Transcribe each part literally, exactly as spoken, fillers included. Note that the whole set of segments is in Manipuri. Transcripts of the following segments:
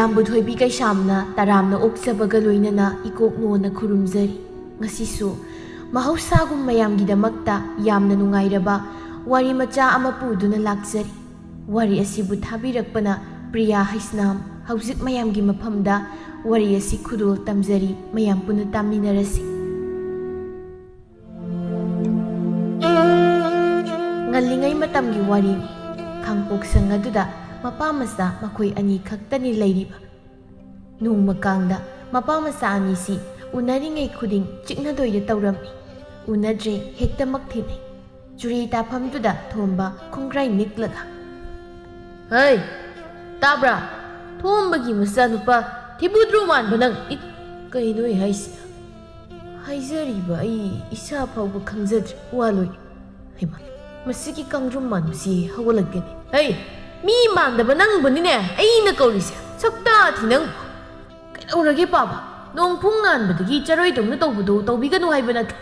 ꯇꯝꯕꯨꯊꯣꯏꯕꯤ ꯀꯩꯁꯥꯝꯅ ꯇꯔꯥꯝꯅ ꯑꯣꯛꯆꯕꯒ ꯂꯣꯏꯅꯅ ꯏꯀꯣꯛ ꯅꯣꯟꯅ ꯈꯨꯔꯨꯝꯖꯔꯤ꯫ ꯉꯁꯤꯁꯨ ꯃꯍꯧꯁꯥꯒꯨꯝ ꯃꯌꯥꯝꯒꯤꯗꯃꯛꯇ ꯌꯥꯝꯅ ꯅꯨꯡꯉꯥꯏꯔꯕ ꯋꯥꯔꯤ ꯃꯆꯥ ꯑꯃ ꯄꯨꯗꯨꯅ ꯂꯥꯛꯆꯔꯤ꯫ ꯋꯥꯔꯤ ꯑꯁꯤꯕꯨ ꯊꯥꯕꯤꯔꯛꯄꯅ ꯄ꯭ꯔꯤꯌꯥ ꯍꯩꯁꯅꯥꯝ꯫ ꯍꯧꯖꯤꯛ ꯃꯌꯥꯝꯒꯤ ꯃꯐꯝꯗ ꯋꯥꯔꯤ ꯑꯁꯤ ꯈꯨꯗꯣꯜ ꯇꯝꯖꯔꯤ, ꯃꯌꯥꯝ ꯄꯨꯟꯅ ꯇꯥꯃꯤꯟꯅꯔꯁꯤ꯫ ꯉꯜꯂꯤꯉꯩ ꯃꯇꯝꯒꯤ ꯋꯥꯔꯤꯅꯤ꯫ ꯈꯥꯡꯄꯣꯛꯁꯪ ꯑꯗꯨꯗ ꯃꯄꯥ ꯃꯆꯥ ꯃꯈꯣꯏ ꯑꯅꯤ ꯈꯛꯇꯅꯤ ꯂꯩꯔꯤꯕ꯫ ꯅꯣꯡꯃ ꯀꯥꯡꯗ ꯃꯄꯥ ꯃꯆꯥ ꯑꯅꯤꯁꯤ ꯎꯅꯔꯤꯉꯩ ꯈꯨꯗꯤꯡ ꯆꯤꯛꯅꯗꯣꯏꯗ ꯇꯧꯔꯝꯃꯤ꯫ ꯎꯅꯗ꯭ꯔꯦ, ꯍꯦꯛꯇꯃꯛ ꯊꯦꯡꯅꯩ꯫ ꯆꯨꯔꯤ ꯇꯥꯐꯝꯗꯨꯗ ꯊꯣꯝꯕ ꯈꯣꯡꯒ꯭ꯔꯥꯏ ꯅꯤꯛꯂꯒ, "ꯍꯩ, ꯇꯥꯕ꯭ꯔꯥ? ꯊꯣꯝꯕꯒꯤ ꯃꯆꯥꯅꯨꯄꯥ ꯊꯤꯕꯨꯗ꯭ꯔꯨ ꯃꯥꯟꯕ ꯅꯪ, ꯏ, ꯀꯩꯅꯣ ꯑꯩ ꯍꯥꯏꯁꯤꯅ? ꯍꯥꯏꯖꯔꯤꯕ ꯑꯩ ꯏꯁꯥ ꯐꯥꯎꯕ ꯈꯪꯖꯗ꯭ꯔꯦ, ꯋꯥ ꯂꯣꯏ꯫ ꯍꯩꯃꯥ, ꯃꯁꯤꯒꯤ ꯀꯥꯡꯗ꯭ꯔꯨꯝ ꯃꯥꯟꯕꯁꯤ ꯍꯧꯒꯠꯂꯛꯀꯅꯤ꯫ ꯍꯩ, ꯃꯤ ꯃꯥꯟꯗꯕ ꯅꯪꯕꯨꯅꯤꯅꯦ ꯑꯩꯅ ꯀꯧꯔꯤꯁꯦ, ꯁꯛꯇꯥ ꯊꯤ ꯅꯪ!" "ꯀꯩꯗꯧꯔꯒꯦ ꯄꯥꯕ? ꯅꯣꯡ ꯐꯨꯡ ꯉꯥꯟꯕꯗꯒꯤ ꯆꯔꯣꯏꯗꯧꯅ ꯇꯧꯕꯗꯣ ꯇꯧꯕꯤꯒꯅꯨ ꯍꯥꯏꯕ ꯅꯠꯇ꯭ꯔꯣ?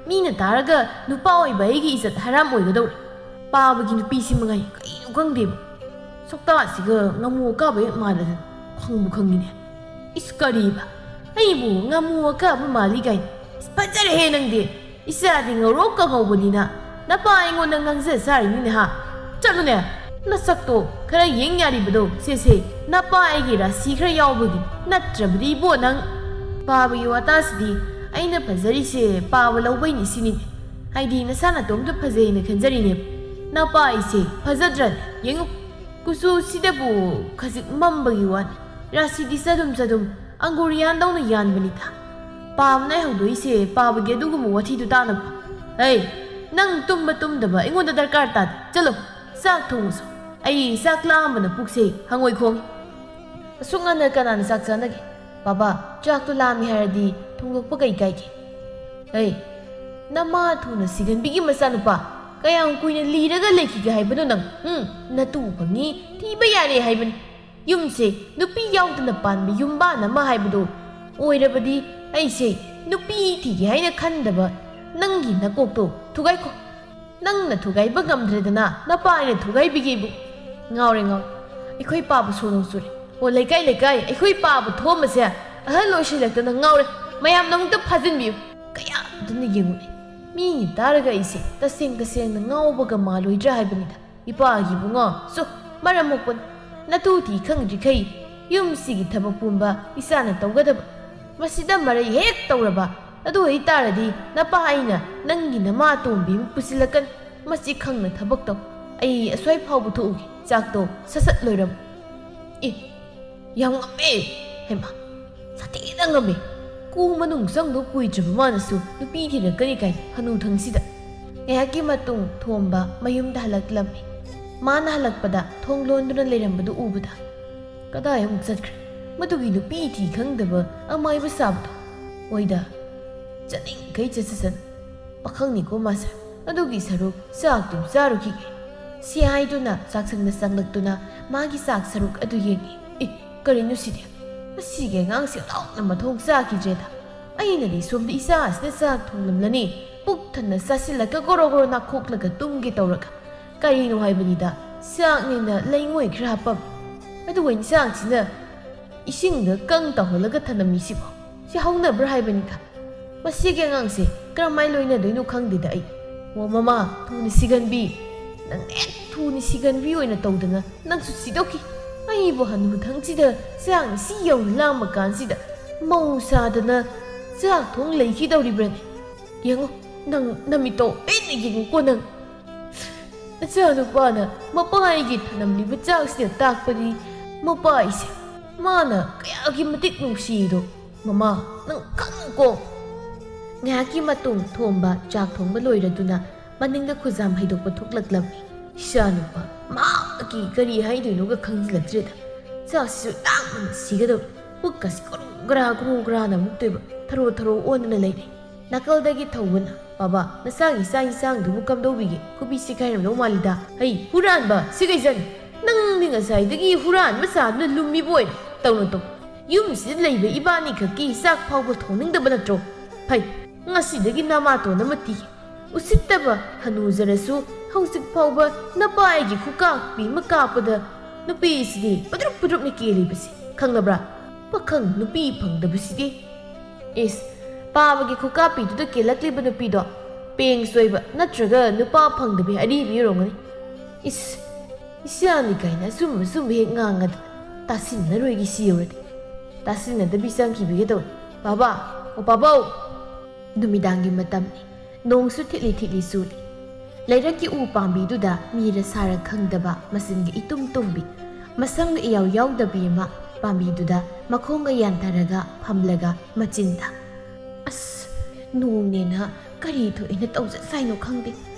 ꯃꯤꯅ ꯇꯥꯔꯒ ꯅꯨꯄꯥ ꯑꯣꯏꯕ ꯑꯩꯒꯤ ꯏꯖꯠ ꯍꯔꯥꯝ ꯑꯣꯏꯒꯗꯧꯔꯦ꯫ ꯄꯥꯕꯒꯤ ꯅꯨꯄꯤꯁꯤ ꯃꯉꯥꯏ ꯀꯩꯅꯣ ꯈꯪꯗꯦꯕ꯫ ꯁꯛꯇꯥꯁꯤꯒ ꯉꯥꯃꯨ ꯑꯀꯥꯕ ꯍꯦꯛ ꯃꯥꯟꯅꯗꯅ ꯈꯪꯕꯨ ꯈꯪꯉꯤꯅꯦ꯫ ꯏꯁ, ꯀꯔꯤꯕ? ꯑꯩꯕꯨ ꯉꯥꯃꯨ ꯑꯀꯥꯕ ꯃꯥꯜꯂꯤ ꯀꯥꯏꯅ? ꯏꯁ, ꯐꯖꯔꯦꯍꯦ ꯅꯪꯗꯤ! ꯏꯆꯥꯗꯤ ꯉꯧꯔꯣꯛ ꯀꯉꯧꯕꯅꯤꯅ ꯅꯄꯥ ꯑꯩꯉꯣꯟꯗ ꯉꯥꯡꯖ ꯁꯥꯔꯤꯅꯤꯅꯦ ꯍꯥ? ꯆꯠꯂꯨꯅꯦ, ꯅꯁꯛꯇꯣ ꯈꯔ ꯌꯦꯡ ꯌꯥꯔꯤꯕꯗꯣ, ꯁꯦ ꯁꯦ, ꯅꯄꯥ ꯑꯩꯒꯤ ꯔꯥꯁꯤ ꯈꯔ ꯌꯥꯎꯕꯒꯤ, ꯅꯠꯇ꯭ꯔꯕꯗꯤ ꯏꯕꯣ ꯅꯪ꯫ ꯄꯥꯕꯒꯤ ꯋꯥꯇꯥꯁꯤꯗꯤ ꯑꯩꯅ ꯐꯖꯔꯤꯁꯦ ꯄꯥꯕ ꯂꯧꯕꯩꯅꯤ ꯁꯤꯅꯤꯅꯦ, ꯍꯥꯏꯗꯤ ꯅꯁꯥ ꯅꯇꯣꯝꯇ ꯐꯖꯩꯅ ꯈꯟꯖꯔꯤꯅꯦꯕ꯫ ꯅꯄꯥ ꯑꯩꯁꯦ ꯐꯖꯗ꯭ꯔꯅꯦ? ꯌꯦꯡꯉꯨ, ꯀꯨꯆꯨꯁꯤꯗꯕꯨ ꯈꯖꯤꯛ ꯃꯝꯕꯒꯤ ꯋꯥꯅꯤ, ꯔꯥꯁꯤꯗꯤ ꯆꯗꯨꯝ ꯆꯗꯨꯝ ꯑꯪꯒꯨꯔ ꯌꯥꯟꯗꯧꯅ ꯌꯥꯟꯕꯅꯤꯗ꯫ ꯄꯥꯕꯅ ꯑꯩ ꯍꯧꯗꯣꯛꯏꯁꯦ ꯄꯥꯕꯒꯤ ꯑꯗꯨꯒꯨꯝꯕ ꯋꯥꯊꯤꯗꯨ ꯇꯥꯅꯕ꯫ ꯍꯩ, ꯅꯪ ꯇꯨꯝꯕ ꯇꯨꯝꯗꯕ ꯑꯩꯉꯣꯟꯗ ꯗꯔꯀꯥꯔ ꯇꯥꯗꯦ꯫ ꯆꯠꯂꯣ, ꯆꯥꯛ ꯊꯣꯡꯉꯨꯆꯣ꯫ ꯑꯩ ꯆꯥꯛ ꯂꯥꯝꯕꯅ ꯄꯨꯛꯁꯦ ꯍꯪꯉꯣꯏ ꯈꯣꯡꯉꯤ꯫ ꯑꯁꯨꯛ ꯉꯟꯅ ꯀꯅꯥꯅ ꯆꯥꯛ ꯆꯥꯅꯒꯦ? ꯕꯥꯕꯥ, ꯆꯥꯛꯇꯣ ꯂꯥꯝꯃꯦ ꯍꯥꯏꯔꯗꯤ ꯊꯣꯡꯗꯣꯛꯄ ꯀꯩ ꯀꯥꯏꯒꯦ? ꯍꯩ, ꯅꯃꯥ ꯊꯨꯅ ꯁꯤꯒꯟꯕꯤꯒꯤ ꯃꯆꯥꯅꯨꯄꯥ, ꯀꯌꯥꯝ ꯀꯨꯏꯅ ꯂꯤꯔꯒ ꯂꯩꯈꯤꯒꯦ ꯍꯥꯏꯕꯅꯣ ꯅꯪ? ꯎꯝ, ꯅꯇꯨ ꯐꯪꯉꯤ, ꯊꯤꯕ ꯌꯥꯔꯦ ꯍꯥꯏꯕꯅꯤ꯫ ꯌꯨꯝꯁꯦ ꯅꯨꯄꯤ ꯌꯥꯎꯗꯅ ꯄꯥꯟꯕ ꯌꯨꯝꯕꯥꯟ ꯑꯃ ꯍꯥꯏꯕꯗꯣ ꯑꯣꯏꯔꯕꯗꯤ ꯑꯩꯁꯦ ꯅꯨꯄꯤ ꯊꯤꯒꯦ ꯍꯥꯏꯅ ꯈꯟꯗꯕ ꯅꯪꯒꯤ ꯅꯀꯣꯛꯇꯣ ꯊꯨꯒꯥꯏꯈꯣ꯫ ꯅꯪꯅ ꯊꯨꯒꯥꯏꯕ ꯉꯝꯗ꯭ꯔꯦꯗꯅ ꯅꯄꯥ ꯑꯩꯅ ꯊꯨꯒꯥꯏꯕꯤꯒꯦꯕꯨ꯫ ꯉꯥꯎꯔꯦ, ꯉꯥꯎꯔꯦ꯫ ꯑꯩꯈꯣꯏ ꯄꯥꯕ ꯁꯣꯅꯣ ꯆꯨꯔꯦ꯫ ꯑꯣ, ꯂꯩꯀꯥꯏ ꯂꯩꯀꯥꯏ, ꯑꯩꯈꯣꯏ ꯄꯥꯕ ꯊꯣꯝꯕꯁꯦ ꯑꯍꯜ ꯑꯣꯏꯁꯤꯜꯂꯛꯇꯅ ꯉꯥꯎꯔꯦ꯫ ꯃꯌꯥꯝꯅ ꯑꯃꯨꯛꯇ ꯐꯥꯖꯤꯟꯕꯤꯌꯨ꯫ ꯀꯌꯥꯗꯨꯅ ꯌꯦꯡꯉꯨꯅꯦ꯫ ꯃꯤꯅ ꯇꯥꯔꯒ ꯑꯩꯁꯦ ꯇꯁꯦꯡ ꯇꯁꯦꯡꯅ ꯉꯥꯎꯕꯒ ꯃꯥꯜꯂꯣꯏꯗ꯭ꯔꯥ ꯍꯥꯏꯕꯅꯤꯗ꯫ ꯏꯄꯥꯒꯤ ꯏꯕꯨꯡꯉꯣ, ꯆꯨ, ꯃꯔꯝ ꯃꯣꯛꯄꯅꯤ꯫ ꯅꯇꯨ ꯊꯤ ꯈꯪꯗ꯭ꯔꯤꯈꯩ ꯌꯨꯝꯁꯤꯒꯤ ꯊꯕꯛ ꯄꯨꯝꯕ ꯏꯆꯥꯅ ꯇꯧꯒꯗꯕ꯫ ꯃꯁꯤꯗ ꯃꯔꯩ ꯍꯦꯛ ꯇꯧꯔꯕ, ꯑꯗꯨ ꯑꯣꯏꯇꯥꯔꯗꯤ ꯅꯄꯥ ꯑꯩꯅ ꯅꯪꯒꯤ ꯅꯃꯥ ꯑꯇꯣꯝꯕꯤ ꯑꯃ ꯄꯨꯁꯤꯜꯂꯛꯀꯅꯤ꯫ ꯃꯁꯤ ꯈꯪꯅ ꯊꯕꯛ ꯇꯧ꯫ ꯑꯩ ꯑꯁ꯭ꯋꯥꯏ ꯐꯥꯎꯕ ꯊꯣꯛꯎꯒꯦ꯫ ꯆꯥꯛꯇꯣ ꯁꯠ ꯁꯠ ꯂꯣꯏꯔꯝꯃꯨ꯫ ꯑꯦ, ꯌꯥꯝ ꯉꯝꯃꯦ꯫ ꯍꯩꯃꯥ, ꯁꯥꯊꯤꯅ ꯉꯝꯃꯦ꯫ ꯀꯨ ꯃꯅꯨꯡ ꯆꯪꯗꯧ ꯀꯨꯏꯗ꯭ꯔꯕ ꯃꯥꯅꯁꯨ ꯅꯨꯄꯤ ꯊꯤꯔꯛꯀꯅꯤ ꯀꯥꯏꯅ ꯍꯅꯨꯊꯪꯁꯤꯗ꯫ ꯉꯥꯏꯍꯥꯛꯀꯤ ꯃꯇꯨꯡ ꯊꯣꯝꯕ ꯃꯌꯨꯝꯗ ꯍꯜꯂꯛꯂꯝꯃꯤ꯫ ꯃꯥꯅ ꯍꯜꯂꯛꯄꯗ ꯊꯣꯡ ꯂꯣꯟꯗꯨꯅ ꯂꯩꯔꯝꯕꯗꯨ ꯎꯕꯗ, "ꯀꯗꯥꯏ ꯑꯃꯨꯛ ꯆꯠꯈ꯭ꯔꯦ? ꯃꯗꯨꯒꯤ ꯅꯨꯄꯤ ꯊꯤ ꯈꯪꯗꯕ ꯑꯃꯥꯏꯕ ꯁꯥꯕꯗꯣ?" "ꯍꯣꯏꯗ, ꯆꯠꯅꯤꯡꯈꯩ ꯆꯠꯆꯁꯅꯨ꯫ ꯄꯥꯈꯪꯅꯤꯀꯣ ꯃꯥꯁꯦ꯫ ꯑꯗꯨꯒꯤ ꯁꯔꯨꯛ ꯆꯥꯛꯇꯨ ꯆꯥꯔꯨꯈꯤꯒꯦ"꯫ ꯁꯤ ꯍꯥꯏꯗꯨꯅ ꯆꯥꯛꯁꯪꯗ ꯆꯪꯂꯛꯇꯨꯅ ꯃꯥꯒꯤ ꯆꯥꯛ ꯁꯔꯨꯛ ꯑꯗꯨ ꯌꯦꯡꯉꯤ꯫ "ꯑꯦ, ꯀꯔꯤꯅꯣ ꯁꯤꯗꯤ? ꯃꯁꯤꯒꯤ ꯑꯉꯥꯡꯁꯦ ꯑꯣꯟꯊꯣꯛꯅ ꯃꯊꯣꯡ ꯆꯥꯈꯤꯗ꯭ꯔꯦꯗ꯫ ꯑꯩꯅꯗꯤ ꯁꯣꯝꯗ ꯏꯆꯥ ꯑꯁꯤꯅ ꯆꯥꯛ ꯊꯣꯡꯂꯝꯂꯅꯤ, ꯄꯨꯛ ꯊꯟꯅ ꯆꯥꯁꯤꯜꯂꯒ ꯒꯣꯔꯣ ꯒꯣꯔꯣ ꯅꯥꯈꯣꯛꯂꯒ ꯇꯨꯝꯒꯦ ꯇꯧꯔꯒ꯫ ꯀꯔꯤꯅꯣ ꯍꯥꯏꯕꯅꯤꯗ, ꯆꯥꯛꯅꯦꯅ ꯂꯩꯉꯣꯏ ꯈꯔ ꯍꯥꯞꯄꯝꯃꯤ꯫ ꯑꯗꯨꯒ ꯏꯟꯁꯥꯡꯁꯤꯅ ꯏꯁꯤꯡꯗ ꯀꯪ ꯇꯧꯍꯜꯂꯒ ꯊꯅꯝꯃꯤꯁꯤꯕꯣ? ꯁꯤ ꯍꯧꯅꯕ꯭ꯔꯥ ꯍꯥꯏꯕꯅꯤꯗ? ꯃꯁꯤꯒꯤ ꯑꯉꯥꯡꯁꯦ ꯀꯔꯝꯍꯥꯏꯅ ꯂꯣꯏꯅꯗꯣꯏꯅꯣ ꯈꯪꯗꯦꯗ ꯑꯩ꯫ ꯑꯣ ꯃꯃꯥ, ꯊꯨꯅ ꯁꯤꯒꯟꯕꯤ꯫ ꯅꯪ ꯍꯦꯛ ꯊꯨꯅ ꯁꯤꯒꯟꯕꯤ ꯑꯣꯏꯅ ꯇꯧꯗꯅ ꯅꯪꯁꯨ ꯁꯤꯗꯣꯛꯈꯤ꯫ ꯑꯩꯕꯨ ꯍꯅꯨꯊꯪꯁꯤꯗ ꯆꯥꯛꯅ ꯁꯤ ꯌꯧꯅ ꯂꯥꯝꯃ ꯀꯥꯟꯁꯤꯗ ꯃꯧ ꯁꯥꯗꯅ ꯆꯥꯛ ꯊꯣꯡ ꯂꯩꯈꯤꯗꯧꯔꯤꯕ꯭ꯔꯅꯦ? ꯌꯦꯡꯉꯨ, ꯅꯪ ꯅꯃꯤꯠꯇꯣ ꯄꯦꯟꯅ ꯌꯦꯡꯉꯨꯀꯣ ꯅꯪ꯫ ꯅꯆꯥꯅꯨꯄꯥꯅ ꯃꯄꯥ ꯑꯩꯒꯤ ꯊꯅꯝꯂꯤꯕ ꯆꯥꯛꯁꯤꯗ ꯇꯥꯛꯄꯅꯤ ꯃꯄꯥ ꯑꯩꯁꯦ꯫ ꯃꯥꯅ ꯀꯌꯥꯒꯤ ꯃꯇꯤꯛ ꯅꯨꯡꯁꯤꯗꯣ꯫ ꯃꯃꯥ, ꯅꯪ ꯈꯪꯉꯨꯀꯣ꯫ ꯉꯥꯏꯍꯥꯛꯀꯤ ꯃꯇꯨꯡ ꯊꯣꯝꯕ ꯆꯥꯛ ꯊꯣꯡꯕ ꯂꯣꯏꯔꯗꯨꯅ ꯃꯅꯤꯡꯗ ꯈꯨꯖꯥꯝ ꯍꯩꯗꯣꯛꯄ ꯊꯣꯛꯂꯛꯂꯝꯃꯤ꯫ ꯏꯆꯥꯅꯨꯄꯥ, ꯃꯍꯥꯛꯀꯤ ꯀꯔꯤ ꯍꯥꯏꯗꯣꯏꯅꯣꯒ ꯈꯪꯖꯤꯜꯂꯛꯇ꯭ꯔꯦꯗ꯫ ꯆꯥꯛꯁꯤꯁꯨ ꯂꯥꯡꯕꯅ ꯁꯤꯒꯗꯧꯔꯦ꯫ ꯄꯨꯛꯀꯁꯤ ꯀ꯭ꯔꯨ ꯀ꯭ꯔꯥ ꯀ꯭ꯔꯨ ꯀ꯭ꯔꯥꯅ ꯃꯨꯛꯇꯣꯏꯕ ꯊꯔꯣ ꯊꯔꯣ ꯑꯣꯟꯗꯨꯅ ꯂꯩꯔꯦ꯫ ꯅꯥꯀꯜꯗꯒꯤ ꯊꯧꯕꯅ, "ꯕꯥꯕꯥ, ꯅꯆꯥꯒꯤ ꯆꯥꯛ ꯏꯟꯁꯥꯡꯗꯨꯕꯨ ꯀꯝꯗꯧꯕꯤꯒꯦ? ꯈꯨꯕꯤ ꯁꯤꯒꯥꯏꯔꯝꯗꯧ ꯃꯥꯜꯂꯤꯗ꯫ ꯍꯩ, ꯍꯨꯔꯥꯟꯕ, ꯁꯤꯒꯩꯖꯅꯤ꯫ ꯅꯪꯗꯤ ꯉꯁꯥꯏꯗꯒꯤ ꯍꯨꯔꯥꯟꯕ ꯁꯥꯗꯨꯅ ꯂꯨꯝꯃꯤꯕ ꯑꯣꯏꯔꯦ꯫ ꯇꯧꯅꯨ, ꯇꯧ꯫ ꯌꯨꯝꯁꯤꯗ ꯂꯩꯕ ꯏꯕꯥꯅꯤ ꯈꯛꯀꯤ ꯆꯥꯛ ꯐꯥꯎꯕ ꯊꯣꯡꯅꯤꯡꯗꯕ ꯅꯠꯇ꯭ꯔꯣ? ꯐꯩ, ꯉꯁꯤꯗꯒꯤ ꯅꯃꯥꯇꯣꯟ ꯑꯃ ꯊꯤꯒꯦ꯫ ꯎꯁꯤꯠꯇꯕ ꯍꯅꯨꯖꯔꯁꯨ ꯍꯧꯖꯤꯛ ꯐꯥꯎꯕ ꯅꯄꯥ ꯑꯩꯒꯤ ꯈꯨꯀꯥꯛꯄꯤ ꯑꯃ ꯀꯥꯞꯄꯗ ꯅꯨꯄꯤꯁꯤꯗꯤ ꯄꯗ꯭ꯔꯨꯞ ꯄꯗ꯭ꯔꯨꯞꯅ ꯀꯦꯜꯂꯤꯕꯁꯤ ꯈꯪꯂꯕ꯭ꯔꯥ? ꯄꯥꯈꯪ ꯅꯨꯄꯤ ꯐꯪꯗꯕꯁꯤꯗꯤ꯫ ꯏꯁ, ꯄꯥꯕꯒꯤ ꯈꯨꯀꯥꯞꯄꯤꯗꯨꯗ ꯀꯦꯜꯂꯛꯂꯤꯕ ꯅꯨꯄꯤꯗꯣ ꯄꯦꯡ ꯁꯣꯏꯕ ꯅꯠꯇ꯭ꯔꯒ ꯅꯨꯄꯥ ꯐꯪꯗꯕꯤ ꯑꯔꯤꯕꯤ ꯑꯣꯏꯔꯝꯒꯅꯤ꯫ ꯏꯁ, ꯏꯆꯥꯅꯤ ꯀꯥꯏꯅ ꯑꯆꯨꯝ ꯑꯆꯨꯝꯕ ꯍꯦꯛ ꯉꯥꯡꯉꯗꯤ ꯇꯥꯁꯤꯟꯅꯔꯣꯏꯒꯤ ꯁꯤ ꯌꯧꯔꯗꯤ꯫ ꯇꯥꯁꯤꯟꯅꯗꯕꯤ ꯆꯪꯈꯤꯕꯤꯒꯦ ꯇꯧꯏ꯫ ꯄꯥꯕꯥ, ꯑꯣ ꯄꯥꯕꯧ! ꯅꯨꯃꯤꯗꯥꯡꯒꯤ ꯃꯇꯝꯅꯤ꯫ ꯅꯣꯡꯁꯨ ꯊꯤꯠꯂꯤ ꯊꯤꯠꯂꯤ ꯆꯨꯔꯤ꯫ ꯂꯩꯔꯛꯀꯤ ꯎ ꯄꯥꯝꯕꯤꯗꯨꯗ ꯃꯤꯔ ꯁꯥꯔ ꯈꯪꯗꯕ ꯃꯆꯤꯟꯒ ꯏꯇꯨꯝ ꯇꯨꯝꯕꯤ, ꯃꯁꯝꯒ ꯏꯌꯥꯎ ꯌꯥꯎꯗꯕꯤ ꯑꯃ ꯄꯥꯝꯕꯤꯗꯨꯗ ꯃꯈꯣꯡꯒ ꯌꯥꯟꯊꯔꯒ ꯐꯝꯂꯒ ꯃꯆꯤꯟꯗ, "ꯑꯁ, ꯅꯣꯡꯅꯦꯅ ꯀꯔꯤ ꯊꯣꯛꯑꯦꯅ ꯇꯧꯖ ꯁꯥꯏꯅꯣ ꯈꯪꯗꯦ꯫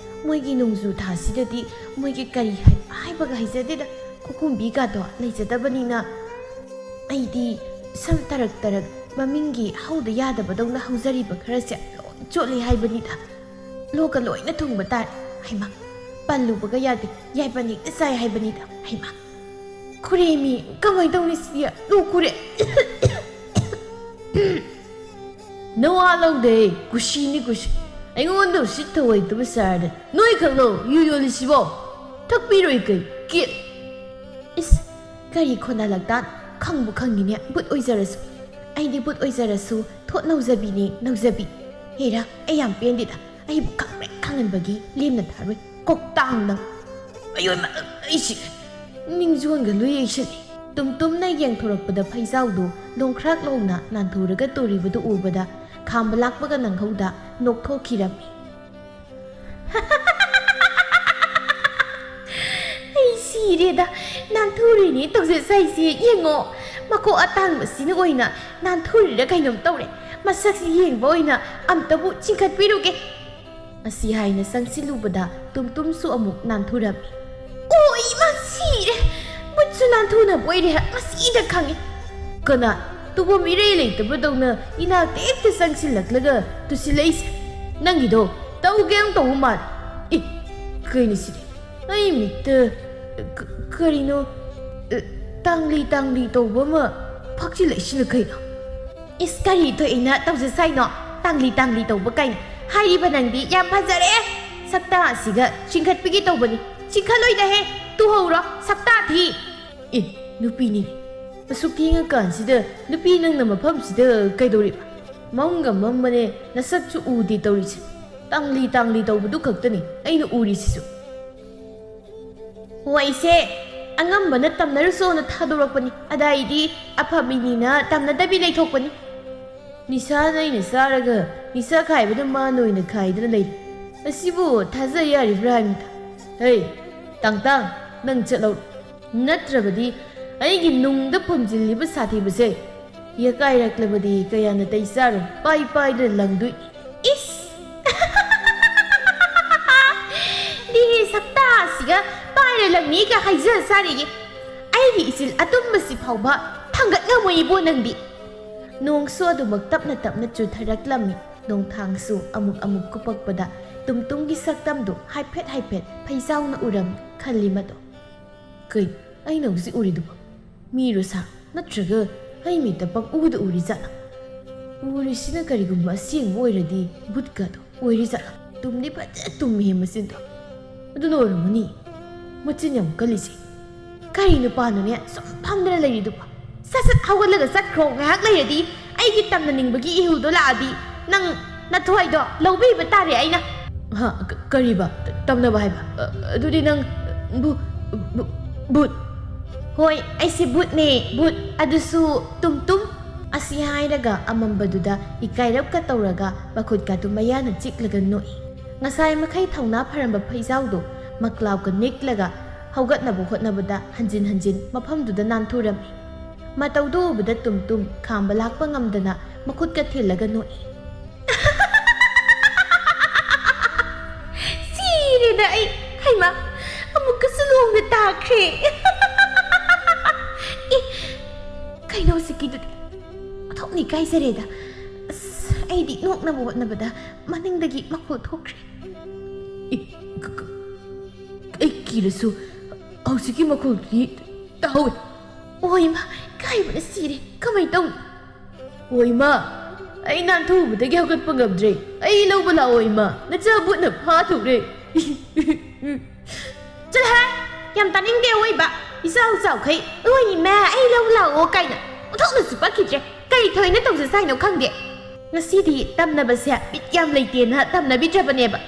ꯃꯣꯏꯒꯤ ꯅꯣꯡꯖꯨ ꯊꯥꯁꯤꯗꯗꯤ ꯃꯣꯏꯒꯤ ꯀꯔꯤ ꯍꯥꯏ-, ꯍꯥꯏꯕꯒ ꯍꯩꯖꯗꯦꯗ꯫ ꯈꯨꯈꯨꯝꯕꯤꯒꯗꯣ ꯂꯩꯖꯗꯕꯅꯤꯅ ꯑꯩꯗꯤ ꯁꯝ ꯇꯔꯛ ꯇꯔꯛ ꯃꯃꯤꯡꯒꯤ ꯍꯧꯗ ꯌꯥꯗꯕꯗꯧꯅ ꯍꯧꯖꯔꯤꯕ ꯈꯔꯁꯦ ꯂꯣꯏ ꯆꯣꯠꯂꯤ ꯍꯥꯏꯕꯅꯤꯗ꯫ ꯂꯣꯛꯀ ꯂꯣꯏꯅ ꯊꯨꯡꯕ ꯇꯥꯔꯦ꯫ ꯍꯩꯃꯥ, ꯄꯜꯂꯨꯕꯒ ꯌꯥꯗꯦ, ꯌꯥꯏꯄꯟ ꯍꯦꯛꯇ ꯆꯥꯏ ꯍꯥꯏꯕꯅꯤꯗ꯫ ꯍꯩꯃꯥ, ꯈꯨꯔꯦꯝꯃꯤ, ꯀꯃꯥꯏꯅ ꯇꯧꯅꯤ ꯁꯤꯗꯤ? ꯂꯣꯛ ꯈꯨꯔꯦ꯫ ꯅꯋꯥ ꯂꯧꯗꯦ, ꯀꯨꯁꯤꯅꯤ ꯀꯨꯁꯤ꯫ ꯑꯩꯉꯣꯟꯗ ꯎꯁꯤꯠ ꯊꯧꯑꯣꯏꯗꯕ ꯁꯥꯔꯗꯅ ꯅꯣꯏꯈꯛꯂꯣ ꯌꯨ ꯌꯣꯜꯂꯤꯁꯤꯕꯣ? ꯊꯛꯄꯤꯔꯣꯏ ꯀꯩ? ꯀꯦ-, ꯏꯁ, ꯀꯔꯤ ꯈꯣꯟꯅꯂꯛꯇ? ꯈꯪꯕꯨ ꯈꯪꯉꯤꯅꯦ, ꯕꯨꯠ ꯑꯣꯏꯖꯔꯁꯨ꯫ ꯑꯩꯗꯤ ꯕꯨꯠ ꯑꯣꯏꯖꯔꯁꯨ ꯊꯣꯠ ꯅꯧꯖꯕꯤꯅꯤ, ꯅꯧꯖꯕꯤ꯫ ꯍꯦꯔꯥ, ꯑꯩ ꯌꯥꯝ ꯄꯦꯟꯗꯦꯗ꯫ ꯑꯩꯕꯨ ꯈꯪꯄ꯭ꯔꯦꯛ ꯈꯪꯍꯟꯕꯒꯤ ꯂꯦꯝꯅ ꯊꯥꯔꯣꯏ꯫ ꯀꯣꯛꯇꯥꯡ ꯅꯪ꯫ ꯑꯌꯣ ꯏꯃꯥ, ꯑꯩꯁꯤ ꯅꯤꯡꯖꯣꯟꯒ ꯂꯣꯏ ꯌꯩꯁꯜꯂꯤ꯫ ꯇꯨꯝ ꯇꯨꯝꯅ ꯌꯦꯡꯊꯣꯔꯛꯄꯗ ꯐꯩꯖꯥꯎꯗꯨ ꯂꯣꯡꯈ꯭ꯔꯥꯛ ꯂꯣꯡꯅ ꯅꯥꯟꯊꯨꯔꯒ ꯇꯨꯔꯤꯕꯗꯨ ꯎꯕꯗ ꯈꯥꯝꯕ ꯂꯥꯛꯄꯒ ꯅꯪꯍꯧꯗ ꯅꯣꯛꯊꯣꯛꯈꯤꯔꯝꯃꯤ꯫ ꯑꯩ ꯁꯤꯔꯦꯗ, ꯅꯥꯟꯊꯨꯔꯤꯅꯤ ꯇꯧꯖꯁꯥꯏꯁꯦ ꯌꯦꯡꯉꯣ꯫ ꯃꯀꯣꯛ ꯑꯇꯥꯡꯕꯁꯤꯅ ꯑꯣꯏꯅ ꯅꯥꯟꯊꯨꯔꯤꯔ ꯀꯩꯅꯣꯝ ꯇꯧꯔꯦ꯫ ꯃꯁꯛꯁꯤ ꯌꯦꯡꯕ ꯑꯣꯏꯅ ꯑꯝꯇꯕꯨ ꯆꯤꯡꯈꯠꯄꯤꯔꯨꯒꯦ꯫ ꯑꯁꯤ ꯍꯥꯏꯅ ꯆꯪꯁꯤꯜꯂꯨꯕꯗ ꯇꯨꯝꯇꯨꯝꯁꯨ ꯑꯃꯨꯛ ꯅꯥꯟꯊꯨꯔꯝꯃꯤ꯫ ꯑꯣ, ꯏꯃꯥ ꯁꯤꯔꯦ! ꯕꯨꯠꯁꯨ ꯅꯥꯟꯊꯨꯅꯕ ꯑꯣꯏꯔꯦ, ꯉꯁꯤꯗ ꯈꯪꯉꯤ꯫ ꯀꯅꯥ? ꯇꯨꯝꯐꯝ ꯏꯔꯩ ꯂꯩꯇꯕꯗꯧꯅ ꯏꯅꯥꯛꯇ ꯍꯦꯛꯇ ꯆꯪꯁꯤꯜꯂꯛꯂꯒ ꯇꯨꯁꯤꯜꯂꯛꯏꯁꯦ꯫ ꯅꯪꯒꯤꯗꯣ ꯇꯧꯒꯦ ꯑꯃ ꯇꯧꯕ ꯃꯥꯜꯂꯦ꯫ ꯑꯦ, ꯀꯩꯅꯣ ꯁꯤꯗꯤ? ꯑꯩ ꯃꯤꯠꯇ ꯀ-, ꯀꯔꯤꯅꯣ, ꯑ, ꯇꯥꯡꯂꯤ ꯇꯥꯡꯂꯤ ꯇꯧꯕ ꯑꯃ ꯐꯥꯛꯆꯤꯜꯂꯛꯏꯁꯤꯅ ꯀꯩꯅꯣ? ꯏꯁ, ꯀꯔꯤ ꯊꯣꯛꯏꯅ ꯇꯧꯖꯁꯥꯏꯅꯣ? ꯇꯥꯡꯂꯤ ꯇꯥꯡꯂꯤ ꯇꯧꯕ ꯀꯥꯏꯅ ꯍꯥꯏꯔꯤꯕ ꯅꯪꯗꯤ ꯌꯥꯝ ꯐꯖꯔꯦ꯫ ꯁꯛꯇꯥ ꯑꯁꯤꯒ ꯆꯤꯡꯈꯠꯄꯤꯒꯦ ꯇꯧꯕꯅꯤ꯫ ꯆꯤꯡꯈꯠꯂꯣꯏꯗꯍꯦ, ꯇꯨꯍꯧꯔꯣ, ꯁꯛꯇꯥ ꯊꯤ꯫ ꯑꯦ, ꯅꯨꯄꯤꯅꯤ꯫ ꯑꯁꯨꯛ ꯊꯦꯡꯉꯀꯥꯟꯁꯤꯗ ꯅꯨꯄꯤ ꯅꯪꯅ ꯃꯐꯝꯁꯤꯗ ꯀꯩꯗꯧꯔꯤꯕ? ꯃꯝꯒ ꯃꯝꯕꯅꯦ, ꯅꯁꯛꯁꯨ ꯎꯗꯦ ꯇꯧꯔꯤꯁꯦ꯫ ꯇꯥꯡꯂꯤ ꯇꯥꯡꯂꯤ ꯇꯧꯕꯗꯨ ꯈꯛꯇꯅꯤ ꯑꯩꯅ ꯎꯔꯤꯁꯤꯁꯨ꯫ ꯍꯣꯏꯁꯦ, ꯑꯉꯝꯕꯅ ꯇꯝꯅꯔꯨꯆꯣꯅ ꯊꯥꯗꯣꯔꯛꯄꯅꯤ꯫ ꯑꯗꯥꯏꯗꯤ ꯑꯐꯕꯤꯅꯤꯅ ꯇꯝꯅꯗꯕꯤ ꯂꯩꯊꯣꯛꯄꯅꯤ꯫ ꯅꯤꯁꯥꯅ ꯑꯩꯅ ꯆꯥꯔꯒ ꯅꯤꯁꯥ ꯈꯥꯏꯕꯗ ꯃꯥꯅ ꯑꯣꯏꯅ ꯈꯥꯏꯗꯅ ꯂꯩꯔꯤ꯫ ꯑꯁꯤꯕꯨ ꯊꯥꯖ ꯌꯥꯔꯤꯕ꯭ꯔꯥ ꯍꯥꯏꯕꯅꯤꯗ꯫ ꯍꯦ, ꯇꯥꯡꯇꯥꯡ, ꯅꯪ ꯆꯠꯍꯧꯔꯣ꯫ ꯅꯠꯇ꯭ꯔꯕꯗꯤ ꯑꯩꯒꯤ ꯅꯨꯡꯗ ꯐꯨꯝꯖꯤꯜꯂꯤꯕ ꯁꯥꯊꯤꯕꯁꯦ ꯌꯦꯀꯥꯏꯔꯛꯂꯕꯗꯤ ꯀꯌꯥ ꯅꯥꯇꯩ ꯆꯥꯔꯣꯏ, ꯄꯥꯏ ꯄꯥꯏꯗꯨꯅ ꯂꯪꯗꯣꯏ꯫ ꯏꯁ! ꯗꯤꯍꯦ ꯁꯛꯇꯥꯁꯤꯒ ꯄꯥꯏꯔ ꯂꯪꯅꯤꯒ ꯍꯥꯏꯖ ꯆꯥꯔꯤꯌꯦ꯫ ꯑꯩꯒꯤ ꯏꯆꯤꯜ ꯑꯇꯨꯝꯕꯁꯤ ꯐꯥꯎꯕ ꯊꯥꯡꯒꯠ ꯉꯝꯃꯣꯏ ꯏꯕꯣ ꯅꯪꯗꯤ꯫ ꯅꯣꯡꯁꯨ ꯑꯗꯨꯃꯛ ꯇꯞꯅ ꯇꯞꯅ ꯆꯨꯊꯔꯛꯂꯝꯃꯤ꯫ ꯅꯣꯡꯊꯥꯡꯁꯨ ꯑꯃꯨꯛ ꯑꯃꯨꯛ ꯀꯨꯞꯄꯛꯄꯗ ꯇꯨꯝꯇꯨꯝꯒꯤ ꯁꯛꯇꯝꯗꯨ ꯍꯥꯏꯐꯦꯠ ꯍꯥꯏꯐꯦꯠ ꯐꯩꯖꯥꯎꯅ ꯎꯔꯝꯃꯤ ꯈꯜꯂꯤ ꯃꯗꯣ꯫ ꯀꯩ, ꯑꯩꯅ ꯍꯧꯖꯤꯛ ꯎꯔꯤꯗꯨꯕꯨ ꯃꯤꯔꯣ ꯁꯥ, ꯅꯠꯇ꯭ꯔꯒ ꯑꯩ ꯃꯤꯠꯇ ꯄꯪꯎꯗ ꯎꯔꯤ ꯖꯥꯠꯂ? ꯎꯔꯤꯁꯤꯅ ꯀꯔꯤꯒꯨꯝꯕ ꯑꯁꯦꯡꯕ ꯑꯣꯏꯔꯗꯤ ꯚꯨꯠꯀꯗꯣ ꯑꯣꯏꯔꯤ ꯖꯥꯠꯂ? ꯇꯨꯝꯗꯤ ꯐꯖ ꯇꯨꯝꯃꯤꯍꯦ ꯃꯆꯤꯟꯗꯣ꯫ ꯑꯗꯨꯅ ꯑꯣꯏꯔꯝꯒꯅꯤ ꯃꯆꯤꯟ ꯌꯥꯝ ꯀꯜꯂꯤꯁꯦ꯫ ꯀꯔꯤ ꯅꯨꯄꯥꯅꯣꯅꯦ ꯁꯨꯝ ꯐꯝꯗꯅ ꯂꯩꯔꯤꯗꯨꯕꯣ? ꯁꯠ ꯁꯠ ꯍꯧꯒꯠꯂꯒ ꯆꯠꯈ꯭ꯔꯣ, ꯉꯥꯏꯍꯥꯛ ꯂꯩꯔꯗꯤ ꯑꯩꯒꯤ ꯇꯝꯅꯅꯤꯡꯕꯒꯤ ꯏꯍꯨꯜꯗꯣ ꯂꯥꯛꯑꯗꯤ ꯅꯪ ꯅꯊ꯭ꯋꯥꯏꯗꯣ ꯂꯧꯕꯤꯕ ꯇꯥꯔꯦ ꯑꯩꯅ꯫ ꯍꯥ, ꯀ-, ꯀꯔꯤꯕ? ꯇꯝꯅꯕ ꯍꯥꯏꯕ? ꯑ, ꯑꯗꯨꯗꯤ ꯅꯪ ꯚꯨ-, ꯚꯨ-, ꯚꯨꯠ? ꯍꯣꯏ, ꯑꯩꯁꯦ ꯚꯨꯠꯅꯦ, ꯚꯨꯠ, ꯑꯗꯨꯁꯨ ꯇꯨꯝ ꯇꯨꯝ꯫ ꯑꯁꯤ ꯍꯥꯏꯔꯒ ꯑꯃꯝꯕꯗꯨꯗ ꯏꯀꯥꯏꯔꯞꯀ ꯇꯧꯔꯒ ꯃꯈꯨꯠꯀꯗꯨ ꯃꯌꯥꯅ ꯆꯤꯛꯂꯒ ꯅꯣꯛꯏ꯫ ꯉꯁꯥꯏ ꯃꯈꯩ ꯊꯧꯅꯥ ꯐꯔꯝꯕ ꯐꯩꯖꯥꯎꯗꯨ ꯃꯀ꯭ꯂꯥꯎꯒ ꯅꯤꯛꯂꯒ ꯍꯧꯒꯠꯅꯕ ꯍꯣꯠꯅꯕꯗ ꯍꯟꯖꯤꯟ ꯍꯟꯖꯤꯟ ꯃꯐꯝꯗꯨꯗ ꯅꯥꯟꯊꯨꯔꯝꯃꯤ꯫ ꯃꯇꯧꯗꯨ ꯎꯕꯗ ꯇꯨꯝ ꯇꯨꯝ ꯈꯥꯝꯕ ꯂꯥꯛꯄ ꯉꯝꯗꯅ ꯃꯈꯨꯠꯀ ꯊꯤꯜꯂꯒ ꯅꯣꯛꯏ꯫ ꯁꯤꯔꯦꯗ ꯑꯩ! ꯍꯩꯃꯥ! ꯑꯃꯨꯛꯀꯁꯨ ꯂꯣꯡꯅ ꯇꯥꯈ꯭ꯔꯦ꯫ ꯑꯦ, ꯀꯩꯅꯣ ꯍꯧꯖꯤꯛꯀꯤꯗꯨꯗꯤ? ꯑꯣꯟꯊꯣꯛꯅ ꯏꯀꯥꯏꯖꯔꯦꯗ꯫ ꯑꯁ, ꯑꯩꯗꯤ ꯅꯣꯛꯅꯕ ꯍꯣꯠꯅꯕꯗ ꯃꯅꯤꯡꯗꯒꯤ ꯃꯈꯣꯜ ꯊꯣꯛꯈ꯭ꯔꯦ꯫ ꯑꯦ, ꯀ-, ꯀ-, ꯑꯩ ꯀꯤꯔꯁꯨ ꯍꯧꯖꯤꯛꯀꯤ ꯃꯈꯣꯜꯗꯨꯗꯤ ꯇꯥꯍꯧꯋꯦ꯫ ꯑꯣ ꯏꯃꯥ, ꯏꯀꯥꯏꯕꯅ ꯁꯤꯔꯦ꯫ ꯀꯃꯥꯏ ꯇꯧꯅꯤ? ꯑꯣ ꯏꯃꯥ, ꯑꯩ ꯅꯥꯟꯊꯨꯕꯗꯒꯤ ꯍꯧꯒꯠꯄ ꯉꯝꯗ꯭ꯔꯦ꯫ ꯑꯩ ꯂꯧꯕ ꯂꯥꯛꯑꯣ ꯏꯃꯥ, ꯅꯆꯥ ꯚꯨꯠꯅ ꯐꯥꯊꯨꯔꯦ꯫ ꯆꯠꯂꯍꯦ, ꯌꯥꯝ ꯇꯥꯅꯤꯡꯗꯦ ꯑꯋꯣꯏꯕ꯫ ꯏꯆꯥꯎ ꯆꯥꯎꯈꯩ, "ꯂꯣꯏ ꯏꯃꯥ, ꯑꯩ ꯂꯧ ꯂꯥꯛꯑꯣ" ꯀꯥꯏꯅ ꯑꯣꯟꯊꯣꯛꯅꯁꯨ ꯄꯛꯈꯤꯗ꯭ꯔꯦ꯫ ꯀꯔꯤ ꯊꯣꯏꯅ ꯇꯧꯖꯁꯥꯏꯅꯣ ꯈꯪꯗꯦ꯫ ꯉꯁꯤꯗꯤ ꯇꯝꯅꯕꯁꯦ ꯕꯤꯠ ꯌꯥꯝ ꯂꯩꯇꯦꯅ ꯇꯝꯅꯕꯤꯗ꯭ꯔꯕꯅꯦꯕ꯫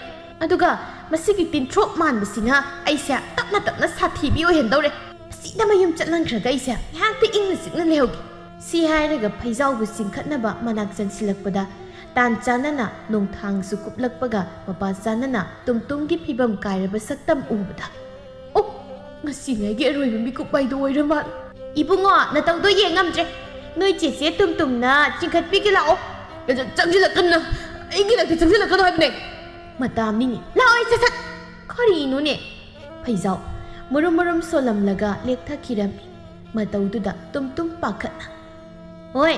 ꯑꯗꯨꯒ ꯃꯁꯤꯒꯤ ꯇꯤꯟꯊ꯭ꯔꯣꯛ ꯃꯥꯟꯕꯁꯤꯅ ꯑꯩꯁꯦ ꯇꯞꯅ ꯇꯞꯅ ꯁꯥꯊꯤꯕꯤ ꯑꯣꯏꯍꯟꯗꯧꯔꯦ꯫ ꯃꯁꯤꯗ ꯃꯌꯨꯝ ꯆꯠꯍꯟꯈ꯭ꯔꯒ ꯑꯩꯁꯦ ꯉꯥꯏꯍꯥꯛꯇꯤ ꯏꯪꯅ ꯆꯤꯛꯅ ꯂꯩꯍꯧꯒꯦ꯫ ꯁꯤ ꯍꯥꯏꯔꯒ ꯐꯩꯖꯥꯎꯕꯨ ꯆꯤꯡꯈꯠꯅꯕ ꯃꯅꯥꯛ ꯆꯪꯁꯤꯜꯂꯛꯄꯗ, ꯇꯥꯟ ꯆꯥꯅꯅ ꯅꯣꯡꯊꯥꯡꯁꯨ ꯀꯨꯞꯂꯛꯄꯒ ꯃꯄꯥ ꯆꯥꯅꯅ ꯇꯨꯝꯇꯨꯝꯒꯤ ꯐꯤꯕꯝ ꯀꯥꯏꯔꯕ ꯁꯛꯇꯝ ꯎꯕꯗ, "ꯑꯣ, ꯉꯁꯤꯉꯥꯏꯒꯤ ꯑꯔꯣꯏꯕ ꯃꯤꯀꯨꯞ ꯍꯥꯏꯗꯣ ꯑꯣꯏꯔ ꯃꯥꯜꯂꯦ꯫ ꯏꯕꯨꯡꯉꯣ, ꯅꯇꯧꯗꯣ ꯌꯦꯡ ꯉꯝꯗ꯭ꯔꯦ꯫ ꯅꯣꯏ ꯆꯦꯆꯦ ꯇꯨꯝꯇꯨꯝꯅ ꯆꯤꯡꯈꯠꯄꯤꯒꯦ ꯂꯥꯛꯑꯣ꯫" "ꯆꯪꯁꯤꯜꯂꯛꯀꯅꯨ, ꯑꯩꯒꯤ ꯅꯥꯛꯇ ꯆꯪꯁꯤꯜꯂꯛꯀꯅꯨ ꯍꯥꯏꯕꯅꯦ꯫" "ꯃꯇꯥꯝꯅꯤꯅꯦ, ꯂꯥꯛꯑꯣ ꯁꯠ ꯁꯠ꯫" ꯀꯔꯤꯅꯣꯅꯦ? ꯐꯩꯖꯥꯎ ꯃꯨꯔꯨꯝ ꯃꯨꯔꯨꯝ ꯁꯣꯜꯂꯝꯂꯒ ꯂꯦꯛꯊꯈꯤꯔꯝꯃꯤ꯫ ꯃꯇꯧꯗꯨꯗ ꯇꯨꯝꯇꯨꯝ ꯄꯥꯈꯠꯅ, "ꯍꯣꯏ,